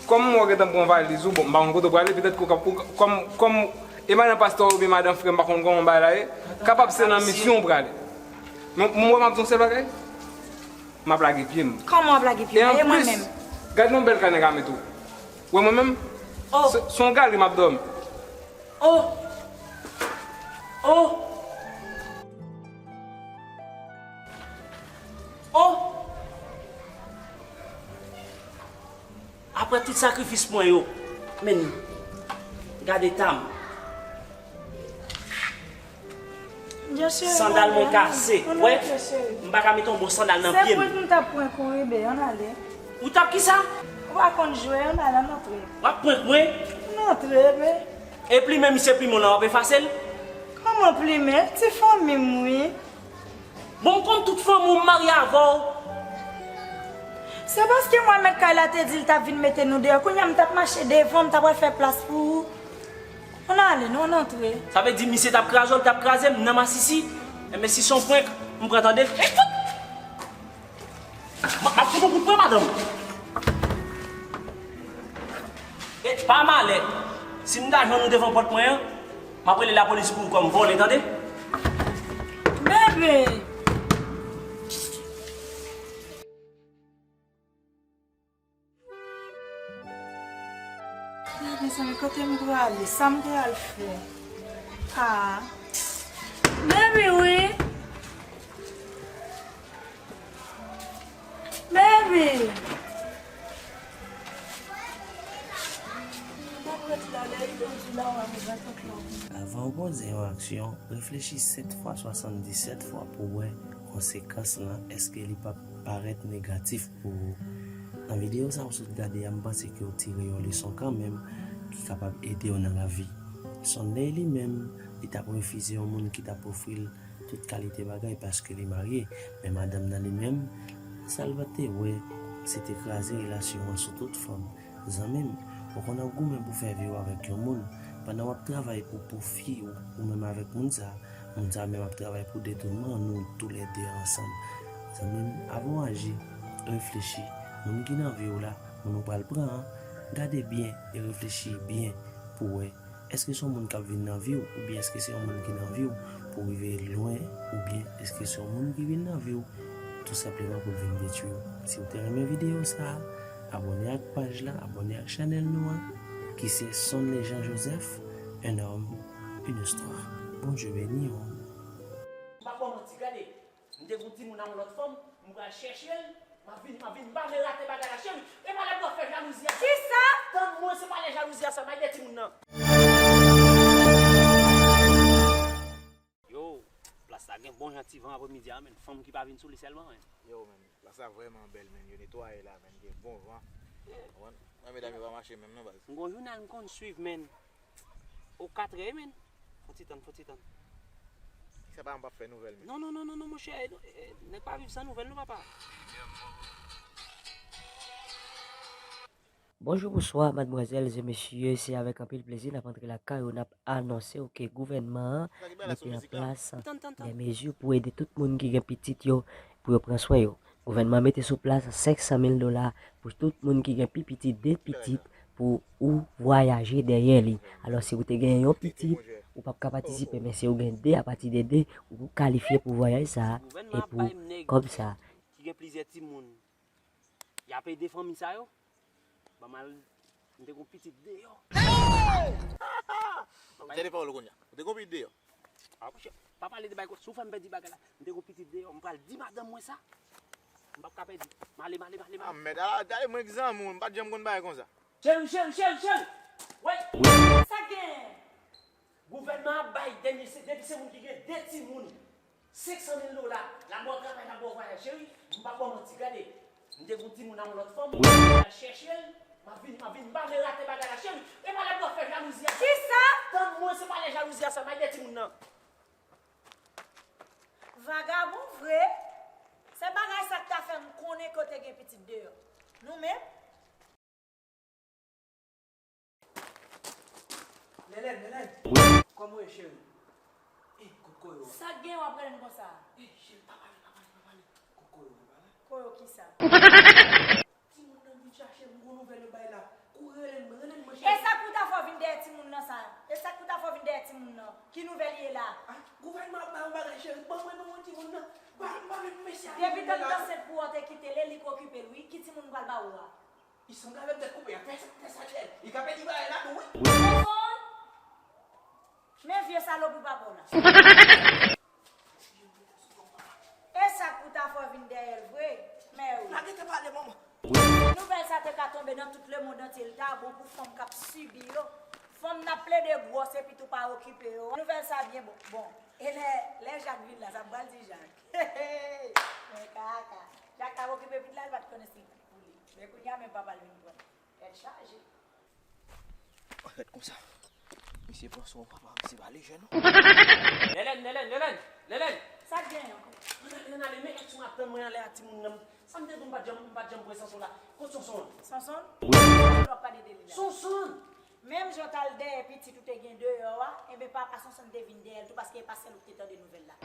Kòm mwen gentan pran valiz ou, bon, m pa konn kote w prale, petèt ke w ka, ou ka, kòm, kòm e madan pastè oubyen madan frè m, pa konn kòman bagay la ye, kapab se nan misyon w prale. Men mwen, m ap di yon sèl bagay, m ap lage pye m. Kòman w ap lage pye E m? E mwen anplis, menm? Gad yon bèl kay nèg la mete w. Ou wè mwen menm? Oh. Se, se yon galri m ap dòmi. Oh! Oh! Oh! Apre tout sakrifis mwen yo, men gade eta m. Sandal mwen kase, wè? M pa ka mete yon bon sandal nan pye m. Se prank m t ap prank ou wi, bee, ann ale. Ou t ap kisa? Ou pa konn jwe, ann ale, ann antre. W ap prank mwen? Ann antre, bee. E plimen misye plimen w lan, w ap efase l? Kòman plimen? Ti fanmi m wi. Bon, m konn tout fanmi w, m marye avè w. Se paske mwen mèt kay la te di l t ap vin mete nou deyò. Kounye a m t ap mache devan, m t ap al fè plas pou ou. Ann ale, non, ann antre. Sa vle di misye t ap kraze w, l t ap kraze m nan masisi? Enben, si se yon prank, m pran tande. Ekout! M ap fout ou kout pwen, madanm. E pa malè. Si m ta jwenn ou devan pòt mwen an, m ap rele lapolis pou ou kòm vòlè, tande? Bebe! Mezanmi, kote m prale? Sa m pral fè? Ah. Baby, wi. Baby. M ap ret la, lè li pèdi la, w ap ret ankò. Avan w poze yon aksyon, reflechi sèt fwa swasanndisèt fwa pou w wè konsekans lan, èske li p ap parèt negatif pou ou. Nan videyo sa w sot gade a, m panse ke w tire yon leson kanmenm ki kapab ede w nan lavi. Sunday li menm, li t ap refize yon moun ki t ap ofri l tout kalite bagay paske li marye, men madanm nan li menm, sa l pa te wè, se te kraze relasyon an sou tout fòm. Zanmi m, ou konn ap goumen pou fè vi w avèk yon moun, pandan w ap travay pou pwofi w, ou menm avèk moun sa, moun sa menm ap travay pou detounman nou toulède ansanm. Zanmi m, avan w aji, reflechi. Moun ki nan vi w la, moun ou pral pran an, gade byen e reflechi byen pou w wè, èske se yon moun k ap vin nan vi w, oubyen èske se yon moun ki nan vi w pou w rive lwen, oubyen èske se yon moun ki vin nan vi w tou senpleman pou l vin detwi w. Si w te renmen videyo sa a, abòne ak paj la, abòne ak chanèl nou an, ki se Sonley Jean Joseph, un homme, une histoire. Bondye beni w. M pa ba w manti, gade. M te gon timoun a yon lòt fanm, m pral chèche l, m ap vini, m ap vini, m pa vle rate bagay la, cheri. E pa lè pou w ap fè jalouzi a sa. Kisa? Tann mwen, se pa lè jalouzi a sa, m al de timoun nan. Yo, plas la gen bon jan ti van apremidi a, men fanm ki pa vin sou li sèlman, men. Yo, men. Plas la vrèman bèl, men. Yo netwaye la, men. Gen bon van. Konprann? Mwen, medam yo pa mache menm non, baz. M gon jounal m konn swiv, men. O katrè, men. Fon ti tann, fon ti tann. Sa pa m p ap fè nouvèl, men. Non, non, non, non, non, monchè, eh, eh, nèg pa viv san nouvèl, non, papa. Bonjou, bonswa, madmwazèl e mesye, se avèk anpil plezi n ap antre lakay ou, n ap anonse w ke gouvènman an mete an plas de mezi pou ede tout moun ki gen pitit yo, pou yo pran swen yo. Gouvènman an mete sou plas senk san mil dola pou tout moun ki gen pi piti de pitit pou ou vwayaje dèyè li. Alò, si ou te gen yon pitit, ou p ap ka patisipe, men si ou gen de, apati de de, ou kalifye pou vwayaj sa a e pou kòb sa a. Ki gen plizyè timoun, y ap ede fanmi sa yo. Ban m al, m te gon pitit deyò. Tande pawòl ou kounye a. Ou te gon pitit deyò. Ah, monchè, pa pale de bagay kon, si w fè m pèdi bagay la, m te gon pitit deyò, m pral di madanm mwen sa. M p ap ka pèdi. M ale, m ale, m ale, m ale. Ah, mèd, ala, dale mwen egzanmi w, m pa t janm konn bagay konsa. Cheri, cheri, cheri, cheri! Wey! Sa k genyen? Gouvènman an bay dènye se, depi se moun ki gen de timoun, senk san mil dola, l ap ba w travay, l ap ba w vwayaj, cheri. M p ap ba w manti, gade. M te gon timoun a yon lòt fanm, m al chèche l, m ap vini, m ap vini, m pa vle rate bagay la, cheri. E pa lè pou w ap fè jalouzi a. Kisa? Tann mwen, se pa lè jalouzi a sa, m al de timoun nan. Vagabon vre. Se bagay sa k ta fè m konnen ke w te gen pitit deyò. Nou menm? Lèlèn, Lèlèn. Wi. Kòman w ye, cheri? Eh, kote koyo a? Sa k gen w ap rele m konsa? Eh, cheri, pa pale, pa pale, pa pale. Kote koyo a, pa la? Koyo kisa? Timoun nan vin chache m, gon nouvèl yo bay la. Kouri rele m, rele m, mwen, cheri. E sa k pou ta fè w vin dèyè timoun nan sa? E sa k pou ta fè w vin dèyè timoun nan? Ki nouvèl ye la? Ah, gouvènman ap bay yon bagay, cheri. Ban mwen, ban mwen timoun nan. Pa, pa vin mesye a. Depi tan l ansent pou w, te kite l, e li k okipe l, wi. Ki timoun m pral ba ou a? Li sanble avèk tèt koupe, y ap fè sa, fè sa tèt. Li ka pèdi bagay la tou, wi. Sonson! Men vye salopri papa w la. E sa k pou ta fè w vin dèyè l vre, mè wi. N a gentan pale, manman. Nouvèl sa te ka tonbe nan tout lemonn antye, li ta bon pou fanm k ap sibi yo. Fanm n ap plede gwòs epi tou pa okipe yo. Nouvèl sa byen bon. Bon, e lè, lè Jak vin la, sa m pral di Jak. Men kaka. Jak t ap okipe pitit la, li pa t konnen si l pou li. Men kounye a, men papa l vin pran. Tèt chaje. An fèt konsa. Misye pran son papa, misye pa lejè non. Lèlèn, Lèlèn, Lèlèn, Lèlèn. Sa k genyen ankò? Ann ale, ann ale, men aksyon ap tann mwen anlè a timoun nan. Sa m te di w m pa t janm, m pa t janm pran Sonson la. Kot Sonson an? Sonson? Wi. Sonson w ap pale de li la. Sonson! Menm jan w t al dèyè pitit ou te gen deyò a, enben papa Sonson te vin dèyè l tou paske e pa sèl ou k te tande nouvèl la.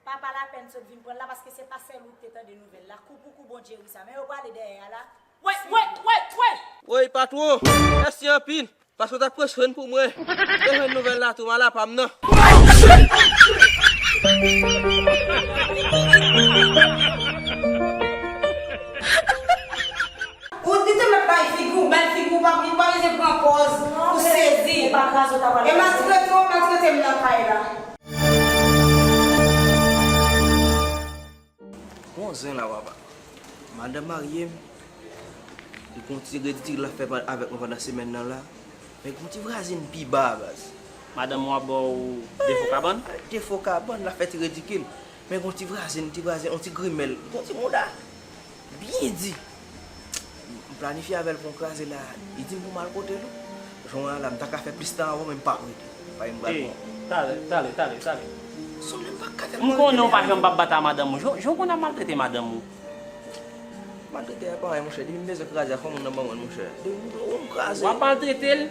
Pa pa lapèn sot vin pran l la, paske se pa sèl ou k te tande nouvèl la. Kou pou kou Bondye wi sa. Men yo prale dèyè a la. Wey, wey, wey, wey! Woy, patwon, mèsi anpil, paske w t ap pran swen pou mwen. Te jwenn nouvèl la tou, m al apa m nan. Ou di te mèt bay figi w, bèl figi w, pa, pa bezwen pran pòz pou sezi. E maltrete w, maltrete m nan kay la. Bon zen la, papa. Madanm marye m, li gon ti redikil l ap fè pa-, avèk mwen pandan semèn nan la. Men gon ti vwazin pi ba, baz. Madanm ou ap ba w defo kabann? Defo kabann, l ap fè ti redikil. Men gon ti vwazin, ti vwazin, yon ti grimèl, gon ti mouda byen di. M planifye avè l pou yon kraze la. Li di m pou m al kote l wi. Jan w wè a la, m ta ka fè plis tan avè w, men m p ap rete. Paske m pral pran. Talè, talè, talè, talè. Sonn m pa ka tèlman. M konnen w pa janm p ap bat a madanm ou. Jan, jan w konn ap maltrete madanm ou. Maltrete a pa anyen, monchè. Depi m bezwen kraze a, fò moun nan ban mwen l, monchè. Depi m, m kraze. W ap maltrete l?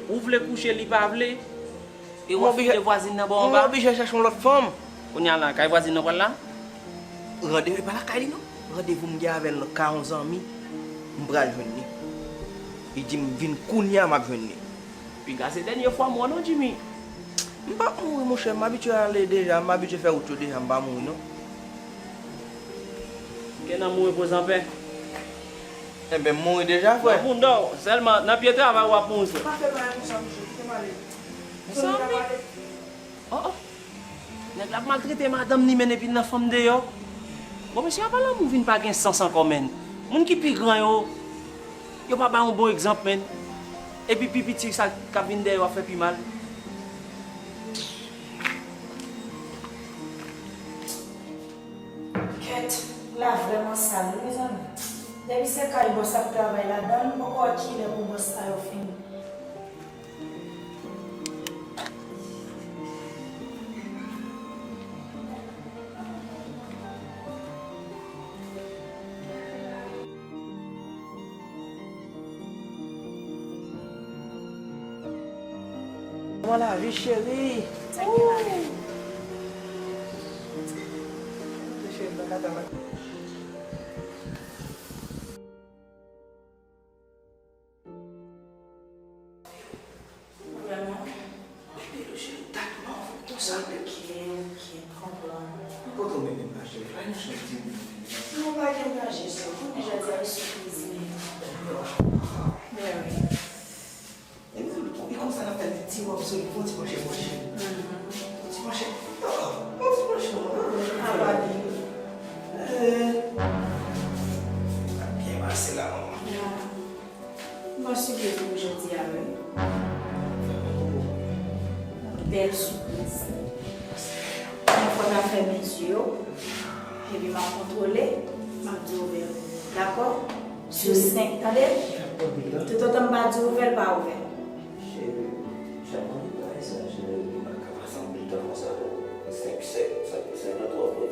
Ou vle kouche, li pa vle? E w ap kite vwazin nan ba w anba? M oblije chèche yon lòt fanm. Kounye a la, kay vwazin nan pral la? Randevou, e pa lakay li non. Randevou m gen avè l nan kay yon zanmi, m pral jwenn li. Li di m vin kounye a, m ap jwenn li. Piga se dènye fwa m wè w non, Jimmy. M p ap mouri, monchè, m abitye ale deja, m abitye fè wout yo deja, m pa mouri non. Ke nanm ou repoze anpè. Enben, m mouri deja, frè. Nan bouda w, sèlman nan pye travay w ap mouri, frè. Pa fè bagay konsa, monchè, kite m ale. Mezanmi. Oh, oh. Nèg la ap maltrete madanm li, men epi l nan fanm deyò. Bon, mesye, apa lanmou vin pa gen sans ankò, menn? Moun ki pi gran yo, yo pa bay yon bon egzanp, menn. Epi pi piti sa k ap vin dèyè yo ap fè pi mal. Kèt, la vrèman sal, wi, mezanmi. Depi se kay bòs ap travay ladan l, m poko wè kilè pou bòs sa yo fini. Kòman lavi, cheri? Cheri, m pa ka travay. Vrèman? Anpil, cheri, w ta twò konsa menm. Ok, ok, m konprann. Kote w mennen m la, cheri? Fè nou soti. Non, pa gen danje, cheri. Kounye a jodi a, e sou kizin. Mary. E menm, e konsa n ap fè ti wòb sou li, fè yon ti manchè, manchè. Ti manchè. Oh, yon ti manchè, non? Apa li. Eh. Byen pase la, manman. M gen yon sipriz pou jodi a, wi. Bèl sipriz. Yon fwa n ap fèmen zye yo, epi m ap kontwole, m ap di w ouvè l. Dakò? Sou senk, tande? Toutotan m pa di w ouvè l, pa ouvè l. Cheri, jan mwen di bagay sa, cheri, m pa ka pase anpil tan konsa, non. Senk, senk, senk, senk nan twòp, wi.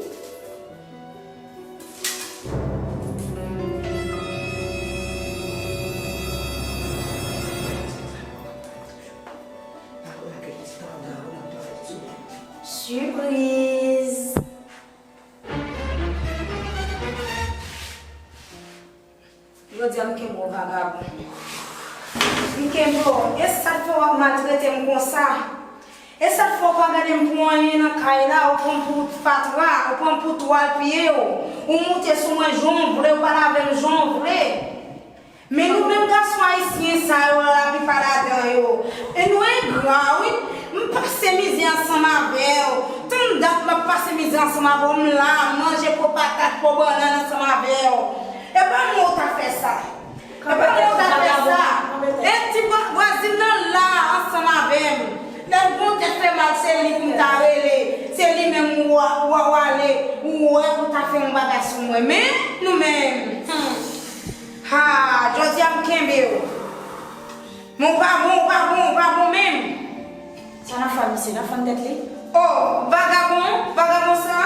Sipriz! Jodi a m kenbe w vagabon. M kenbe w. E sa k fè w ap maltrete m konsa? E sa k fè w pa gade m pou anyen nan kay la? Ou pran m pou fatra, ou pran m pou twal pye w. Ou moute sou mwen jan w vle, ou pale avè m jan w vle. Men nou menm gason ayisyen sa yo, laplipa ladan yo, e nou engra, wi. M pase mizè ansanm avè w. Tann dat m ap pase mizè ansanm avè w, m la, manje po patat, po bannann ansanm avè w. E pa mwen w ta fè sa. E pa mwen w ta fè sa. E ti vwa-, vwazin nan la ansanm avè m. Lè m gon tèt fè mal, se li pou m ta rele. Se li menm ou a, ou a, ou ale, ou wè pou ta fè yon bagay sou mwen. Men, nou menm, hmm. Ha, jodi a m kenbe w. Men w pa bon, w pa bon, w pa bon menm. Sa n ap fè misye, n ap fann tèt li? Oh, vagabon, vagabon sa,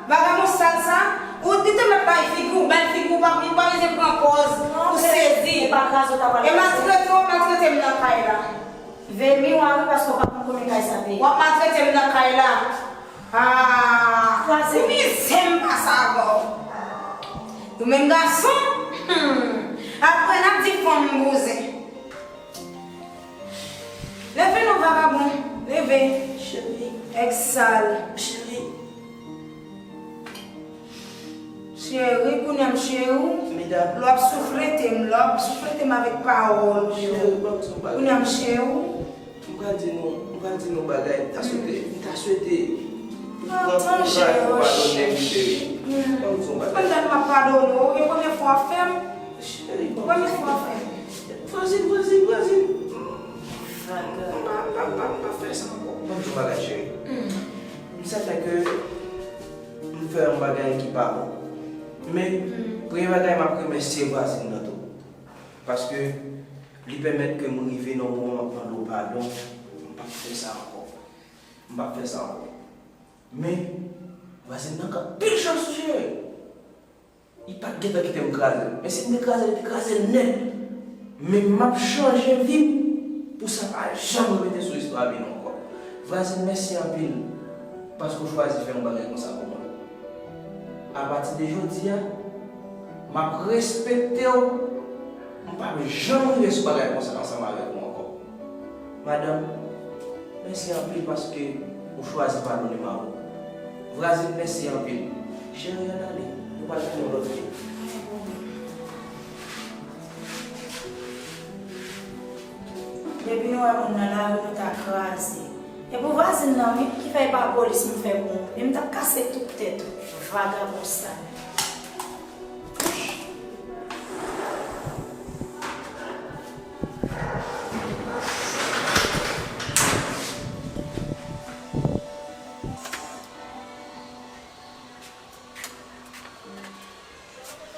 vagabon sal sa. Ou di te mèt bay figi w, bèl figi w, pa, ou pa bezwen pran pòz pou sezi. E maltrete w, maltrete m nan kay la. Veye miwa wi, paske w pa konn konbyen kay sa peye. W ap maltrete m nan kay la. Ah, se mizè m pase avè w. Nou menm gason, hmm, apre n ap di fanm bouzen. Leve non, vagabon, leve. Cheri. Èg sal. Cheri. Cheri, kounye a m cheri w. Medam. Lè w ap souflete m, lè w ap souflete m avèk pawòl w yo. Cheri, ban m di w yon bagay. Kounye a m cheri w. M pral di nou, m pral di nou yon bagay, m ta swete, m ta swete. Antan, cheri, cheri. Ban m di w yon bagay. Pandan m ap padone w, e premye fwa w ap fè m. Cheri, ban m. Premye fwa w ap fè m. Vwazin, vwazin, vwazin. M pa, m pa, m pa, m pa fè sa ankò. Ban m di w yon bagay, cheri. M sèten ke m fè yon bagay ki pa bon. Men, premye bagay, m ap remèsye vwazin nan tou. Paske li pèmèt ke m rive nan yon moman m ap mande w padon. M p ap fè sa ankò. M p ap fè sa ankò. Men, vwazin nan gen anpil chans wi, cheri. Li pa t gentan kite m kraze l. Men si m te kraze l, li te kraze l nèt. Men m ap chanje vi m pou sa pa janm repete sou istwa vi nou ankò. Vwazin, mèsi anpil paske w chwazi fè yon bagay konsa pou mwen. Apati de jodi a, m ap respekte w. M p ap janm rive sou bagay konsa ansanm avèk ou ankò. Madanm, mèsi anpil paske ou chwazi padone m avè w. Vwazin, mèsi anpil. Cheri, ann ale. Nou pral fè yon lòt fi. Depi nou wè moun nan lari, nou ta kraze. E pou vwazin nan, wi, ki fè e pa polis m fè pou ou. Men m t ap kase tout tèt ou. Vagabon sal.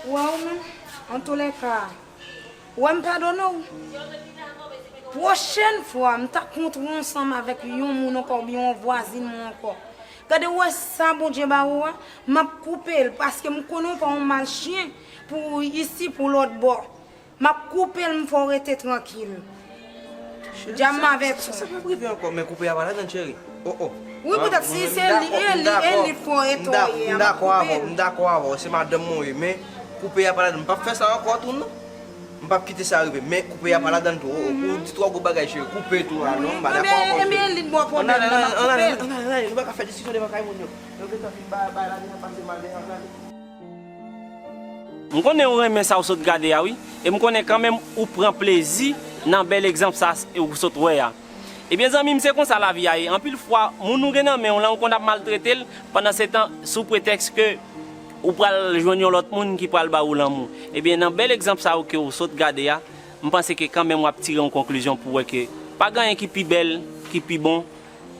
Ou wè ou menm, yon Antoutoulèka, wè m padone w. Pwochèn fwa m ta kontre w ansanm avèk yon moun ankò oubyen yon vwazin mwen ankò, gade w wè sa Bondye ba ou a, m ap koupe l paske m konnen w pa yon mal chen pou isi pou lòt bò. M ap koupe l, m fè w rete trankil. Dja m avèti w. Sa k ap rive ankò? Men koupe a pa ladann, cheri. Oh, oh. Wi, poutèt si se li, e li, e li fò eto ye, m ap koupe l. M dakò avè w, m dakò avè w, se madanm mwen ye, men koupe a pa ladann. M p ap fè sa ankò tou non. M p ap kite sa rive, men koupe a pa ladann tou. Oh, oh, ou di twò gwo bagay, cheri, koupe tou a non, m pa dakò avè w, cheri. Ebyen, ebyen, li t bò pwoblèm nan, m ap koupe l. Ann ale, ann ale, ann ale, nou pa ka fè diskisyon devan kay moun yo. Nou gentan fin bay, bay la deja pase mal deja, ann ale. M konnen ou renmen sa ou sot gade a wi, e m konnen kanmenm ou pran plezi nan bèl egzanp sa ou sot wè a. Ebyen zanmi m, se konsa lavi a ye. Anpil fwa, moun ou gen nan men w lan, ou konn ap maltrete l, pandan se tan, sou pretèks ke ou pral jwenn yon lòt moun ki pral ba ou lanmou. Ebyen, nan bèl egzanp sa ou ke ou sot gade a, m panse ke kanmenm w ap tire yon konklizyon pou wè ke pa gen anyen ki pi bèl, ki pi bon,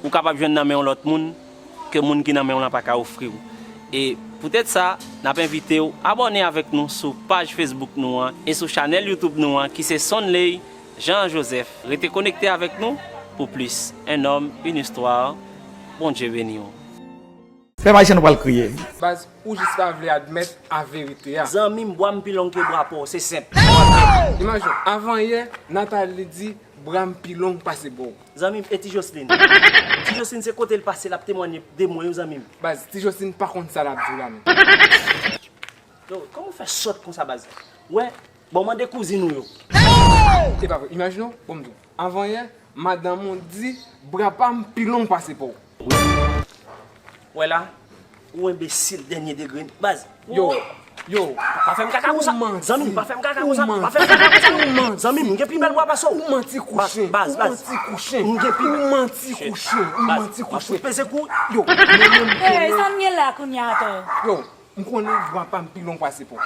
ou kapab jwenn nan men yon lòt moun ke moun ki nan men w lan pa ka ofri w. E poutèt sa, n ap envite w abòne avèk nou sou paj Facebook nou an e sou chanèl YouTube nou an ki se Sonley Jean Joseph. Rete konekte avèk nou pou plis. Un homme, une histoire. Bondye beni w. Pèp ayisyen nou pral kriye. Baz, ou jis pa vle admèt a verite a. Zanmi m, bwa m pi long ke bwa pa w, se senp. Imajine w, avan yè, Nathalie di, bra m pi long pase pa w. Zanmi m, e Ti Jocelyn? Ti Jocelyn se kote l pase l ap temwanye de mwen wi zanmi m. Baz, Ti Jocelyn pa konn sa l ap di w la menm. Yo, kòman w fè sòt konsa baz? Wè, bon mande kouzin ou yo. E pa vre, imajine w, bon m di w. Avan yè, madanm ou di, bra pa m pi long pase pa w. Wè la, ou enbesil dènye degre. Baz, yo, yo, pa fè m kaka konsa. Zanmi m, pa fè m kaka konsa. Pa fè m kaka konsa. Zanmi m, m gen pi bèl bwa pase w. Ou manti kouchen. Baz, baz. Ou manti kouchen. M gen pi bèl. Ou manti kouchen. Ou manti kouchen. Baz, m ap fout peze kou. Yo, mwen menm. Ey, sa n gen la kounye a atò? Yo, m konnen bwa pa m pi long pase pa w.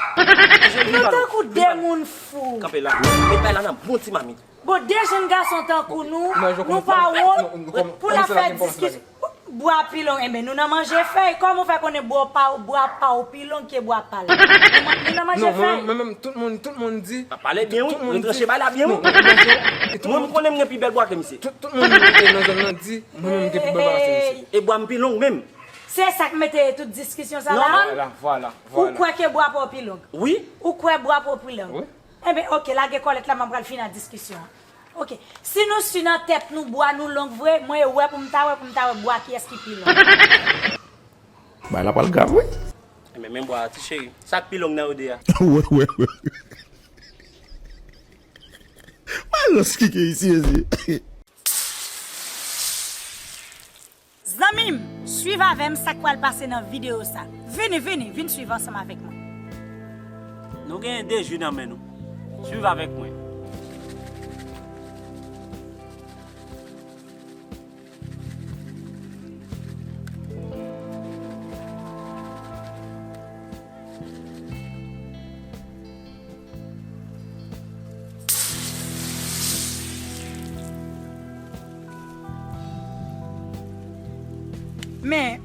Nou tankou de moun fou. Kanpe la. Met bay la nan bon ti mamit. Bon, de jenn gason tankou nou, nou pa wont pou n ap fè diskisyon. Bwa pi long, enben, nou nan manje fèy. Kòman w fè konnen bwa pa, bwa pa w pi long ke bwa pa l? Nou nan manje fèy. Non, mwen menm, mwen menm, tout moun, tout moun di. Pa pale byen, wi. Retranche bay la byen, wi. Mwen, m konnen m gen pi bèl bwa ke misye. Tout, tout moun nan zòn nan di, mwen menm m gen pi bèl bwa pase misye. E bwa m pi long menm. Se sa k mete tout diskisyon sa la? Vwala, vwala, vwala. Ou kwè ke bwa pa w pi long? Wi. Ou kwè bwa pa w pi long? Wi. Enben, oke, lage kòlèt la, m ap pral fini ak diskisyon an. Oke, si nou si nan tèt nou bwa nou long vre, mwen e wè pou m ta wè, pou m ta wè bwa kiyès ki pi long. Bagay la pral grav, wi. Enben, men bwa a, ti cheri. Sa k pi long nan yo de a? Wè, wè, wè. Malans ki gen isi, mesye. Zanmi m, swiv avè m sa k pral pase nan videyo sa. Vini, vini, vin swiv ansanm avèk mwen. Nou genyen de ji nan men nou. Swiv avèk mwen. Men,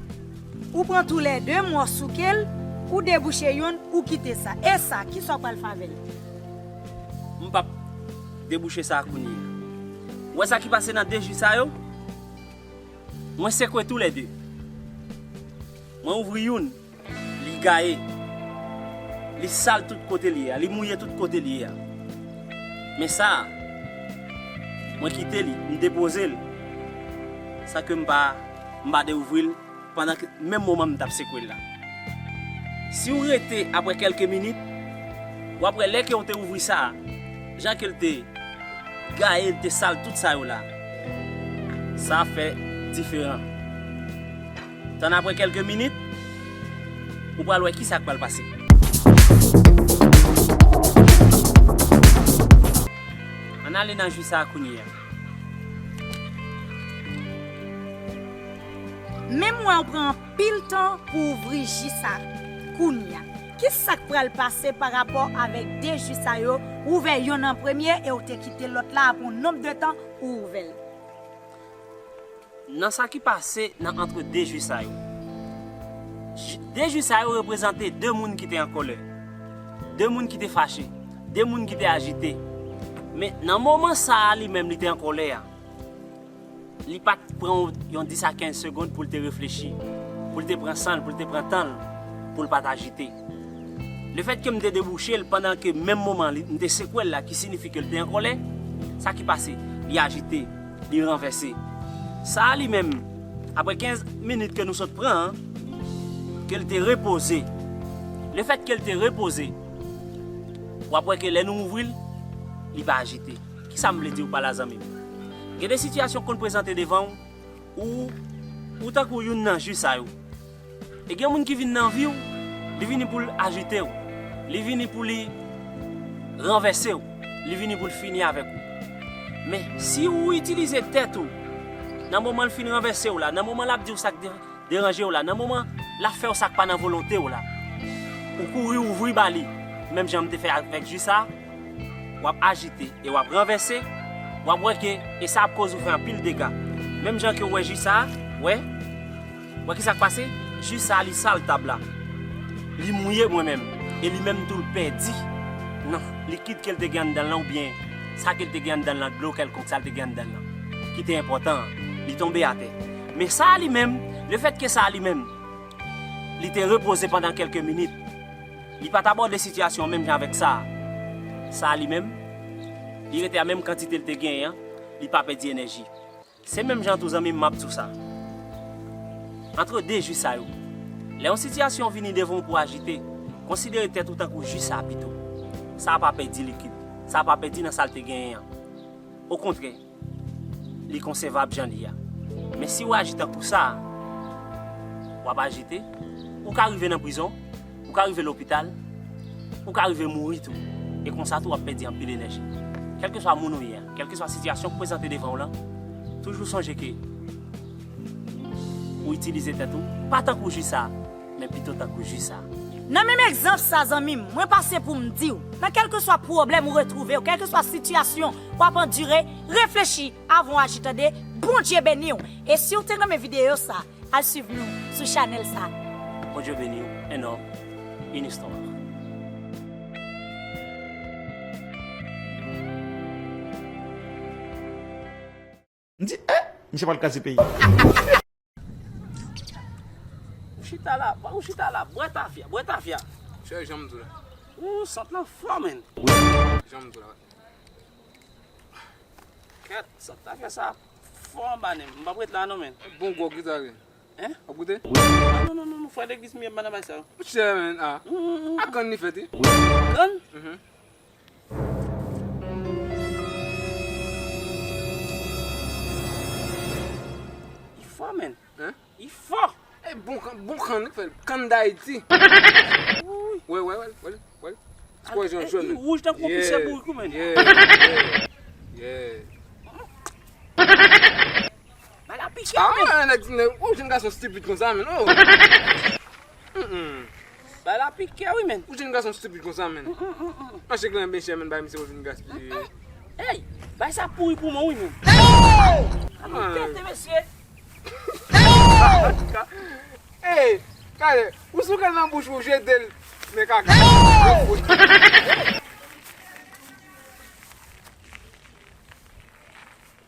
ou pran toulède, m wè w souke l, ou debouche youn, ou kite sa. E sa, kisa w pral fè avè l? M p ap debouche sa a kounye a. Ou wè sa ki pase nan de ji sa yo? Mwen sekwe toulède. Mwen ouvri youn. Li gaye. Li sal tout kote l ye a. Li mouye tout kote l ye a. Men sa a, mwen kite li, m depoze l. San ke m pa, m pa deouvri l pandan ke menm moman m t ap sekwe l la. Si w rete apre kèlke minit, w ap wè lè ke w te ouvri sa a, jan ke l te gaye, l te sal tout sa yo la. Sa fè diferan. Tann apre kèlke minit, ou pral wè kisa k pral pase. Ann ale nan ji sa a kounye a. Men m wè w pran anpil tan pou ouvri ji sa kounye a. Kisa k pral pase pa rapò avèk de ji sa yo? Ou ouvè yonn an premye e w te kite lòt la apre yon nonb de tan ou ouvè l. Nan sa ki pase nan antre de ji sa yo. Ji, de ji sa yo reprezante de moun ki te an kòlè. De moun ki te fache. De moun ki te ajite. Men nan moman sa a, li menm, li te an kòlè a. Li pa t pran yon dis a kenz segonn pou l te reflechi, pou l te pran san l, pou l te pran tan l, pou l pa t ajite. Lefètke m te debouche l pandan ke menm moman li, m te sekwe l la, ki siyifi ke l te an kòlè, sa ki pase? Li ajite, li ranvèse. Sa a li menm, apre kenz minit ke nou sot pran an, ke l te repoze. Lefètke l te repoze, w ap wè ke lè nou ouvri l, li pa ajite. Kisa m vle di w pa la, zanmi m? Gen de sitiyasyon k konn prezante devan w, ou, ou tankou youn nan ji sa yo. E gen moun ki vin nan vi w, li vini pou l ajite w, li vini pou li ranvèse w, li vini pou l fini avèk ou. Men, si ou itilize tèt ou, nan moman l fin ranvèse w la, nan moman l ap di w sa k de-, deranje w la, nan moman l ap fè w sa k pa nan volonte w la, ou kouri ouvri ba li, menm jan m te fè avèk ji sa, w ap ajite e w ap ranvèse, w ap wè ke, e sa ap koz ou fè anpil dega. Menm jan ke w wè ji sa, wè, wè kisa k pase? Ji sa, li sal tab la. Li mouye mwen menm. E li menm tou, l pèdi nan likid ke l te gen anndan l lan, oubyen sa ke l te gen anndan l lan, dlo kèlkonk, sa l te gen anndan l lan, ki te enpòtan an, li tonbe atè. Men sa a li menm, lefètke sa a li menm, li te repoze pandan kèlke minit, li pa t abòde sitiyasyon an menm jan avèk sa a. Sa a li menm, li rete a menm kantite l te genyen an, li pa pèdi enèji. Se menm jan tou, zanmi m, m ap di w sa. Antre de ji sa yo, lè yon sitiyasyon vini devan w pou ajite, konsidere tèt ou tankou ji sa a pito. Sa a pa pèdi likid, sa a pa pèdi nan sa l te genyen an. Okontrè, li konsèvab jan li a. Men si w aji tankou sa a, w ap ajite, ou ka rive nan prizon, ou ka rive lopital, ou ka rive mouri tou. E konsa tou, w ap pèdi anpil enèji. Kèlkeswa moun ou ye a, kèlkeswa sitiyasyon k prezante devan w lan, toujou sonje ke ou itilize tèt ou, pa tankou ji sa a, men pito tankou ji sa a. Nan menm egzanp sa, zanmi m, mwen pase pou m di w, nan kèlkeswa pwoblèm ou retwouve w, kèlkeswa sitiyasyon w ap andire, reflechi avan w aji, tande. Bondye beni w. E si w te renmen videyo sa, al swiv nou sou chanèl sa. Bondye beni w. Un homme, une histoire. M di, eh, misye pral kraze peyi. Ou chita la, ou chita la, bwè tafya, bwè tafya. Chè, jan m di w la. Ou sant lan fò, menn. Jan m di w la. Kèt, sant tafya sa fò anba nen m. M p ap ret la non, menn. Bon gwòg ki sa ye? Hein? W ap goute? Non, non, non, non, non, frè legliz m ye, m pa nan bay sa yo. Chè, menn, ah. Mm, mm, mm. A grann li fèt, wi. Grann? Mhm. Li fò, menn. Hein? Li fò. E bon kann, bon kann li fè. Kann Dayiti. Wouy. Wè, wè, wè, wè, wè. Ti kòrezon jòn. Li wouj tankou yon pousyè bourik, wi, menn. Yeah, yeah, yeah. Bay la pike, ah, menn. Nèg, nèg, ou jèn gason stipid konsa, menn, oh. Mm-mm. Bay la pike, wi, menn. Ou jèn gason stipid konsa, menn. Mm, mm, mm, mm. Mache grenn ben chè, menn, bay misye pou vin gaspiye. Mm, mm. Ey, bay sa pouri pou mwen, wi, menn. Hey! Alo, tete, mesye. Hey! Kale, ou sou kal nan bouch ou, jete l. Men kaka. Hey!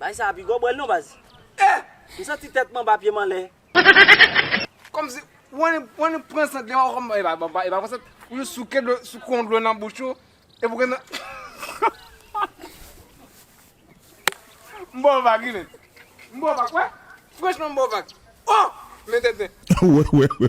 Bay sa pi gwo, bwè l non, baz. Eh! M santi tèt m anba, pye m anlè. Kòmsi, w annik, w annik pran sant, li pa kòm, e pa, e pa, e pa pran sant. Ou jis souke dlo, souke yon dlo nan bouch ou, epi w gen nan. M ba w vag, wi, menn. M ba w vag, wè. Franchman, m ba w vag. Oh! Men tenten. Wè, wè, wè.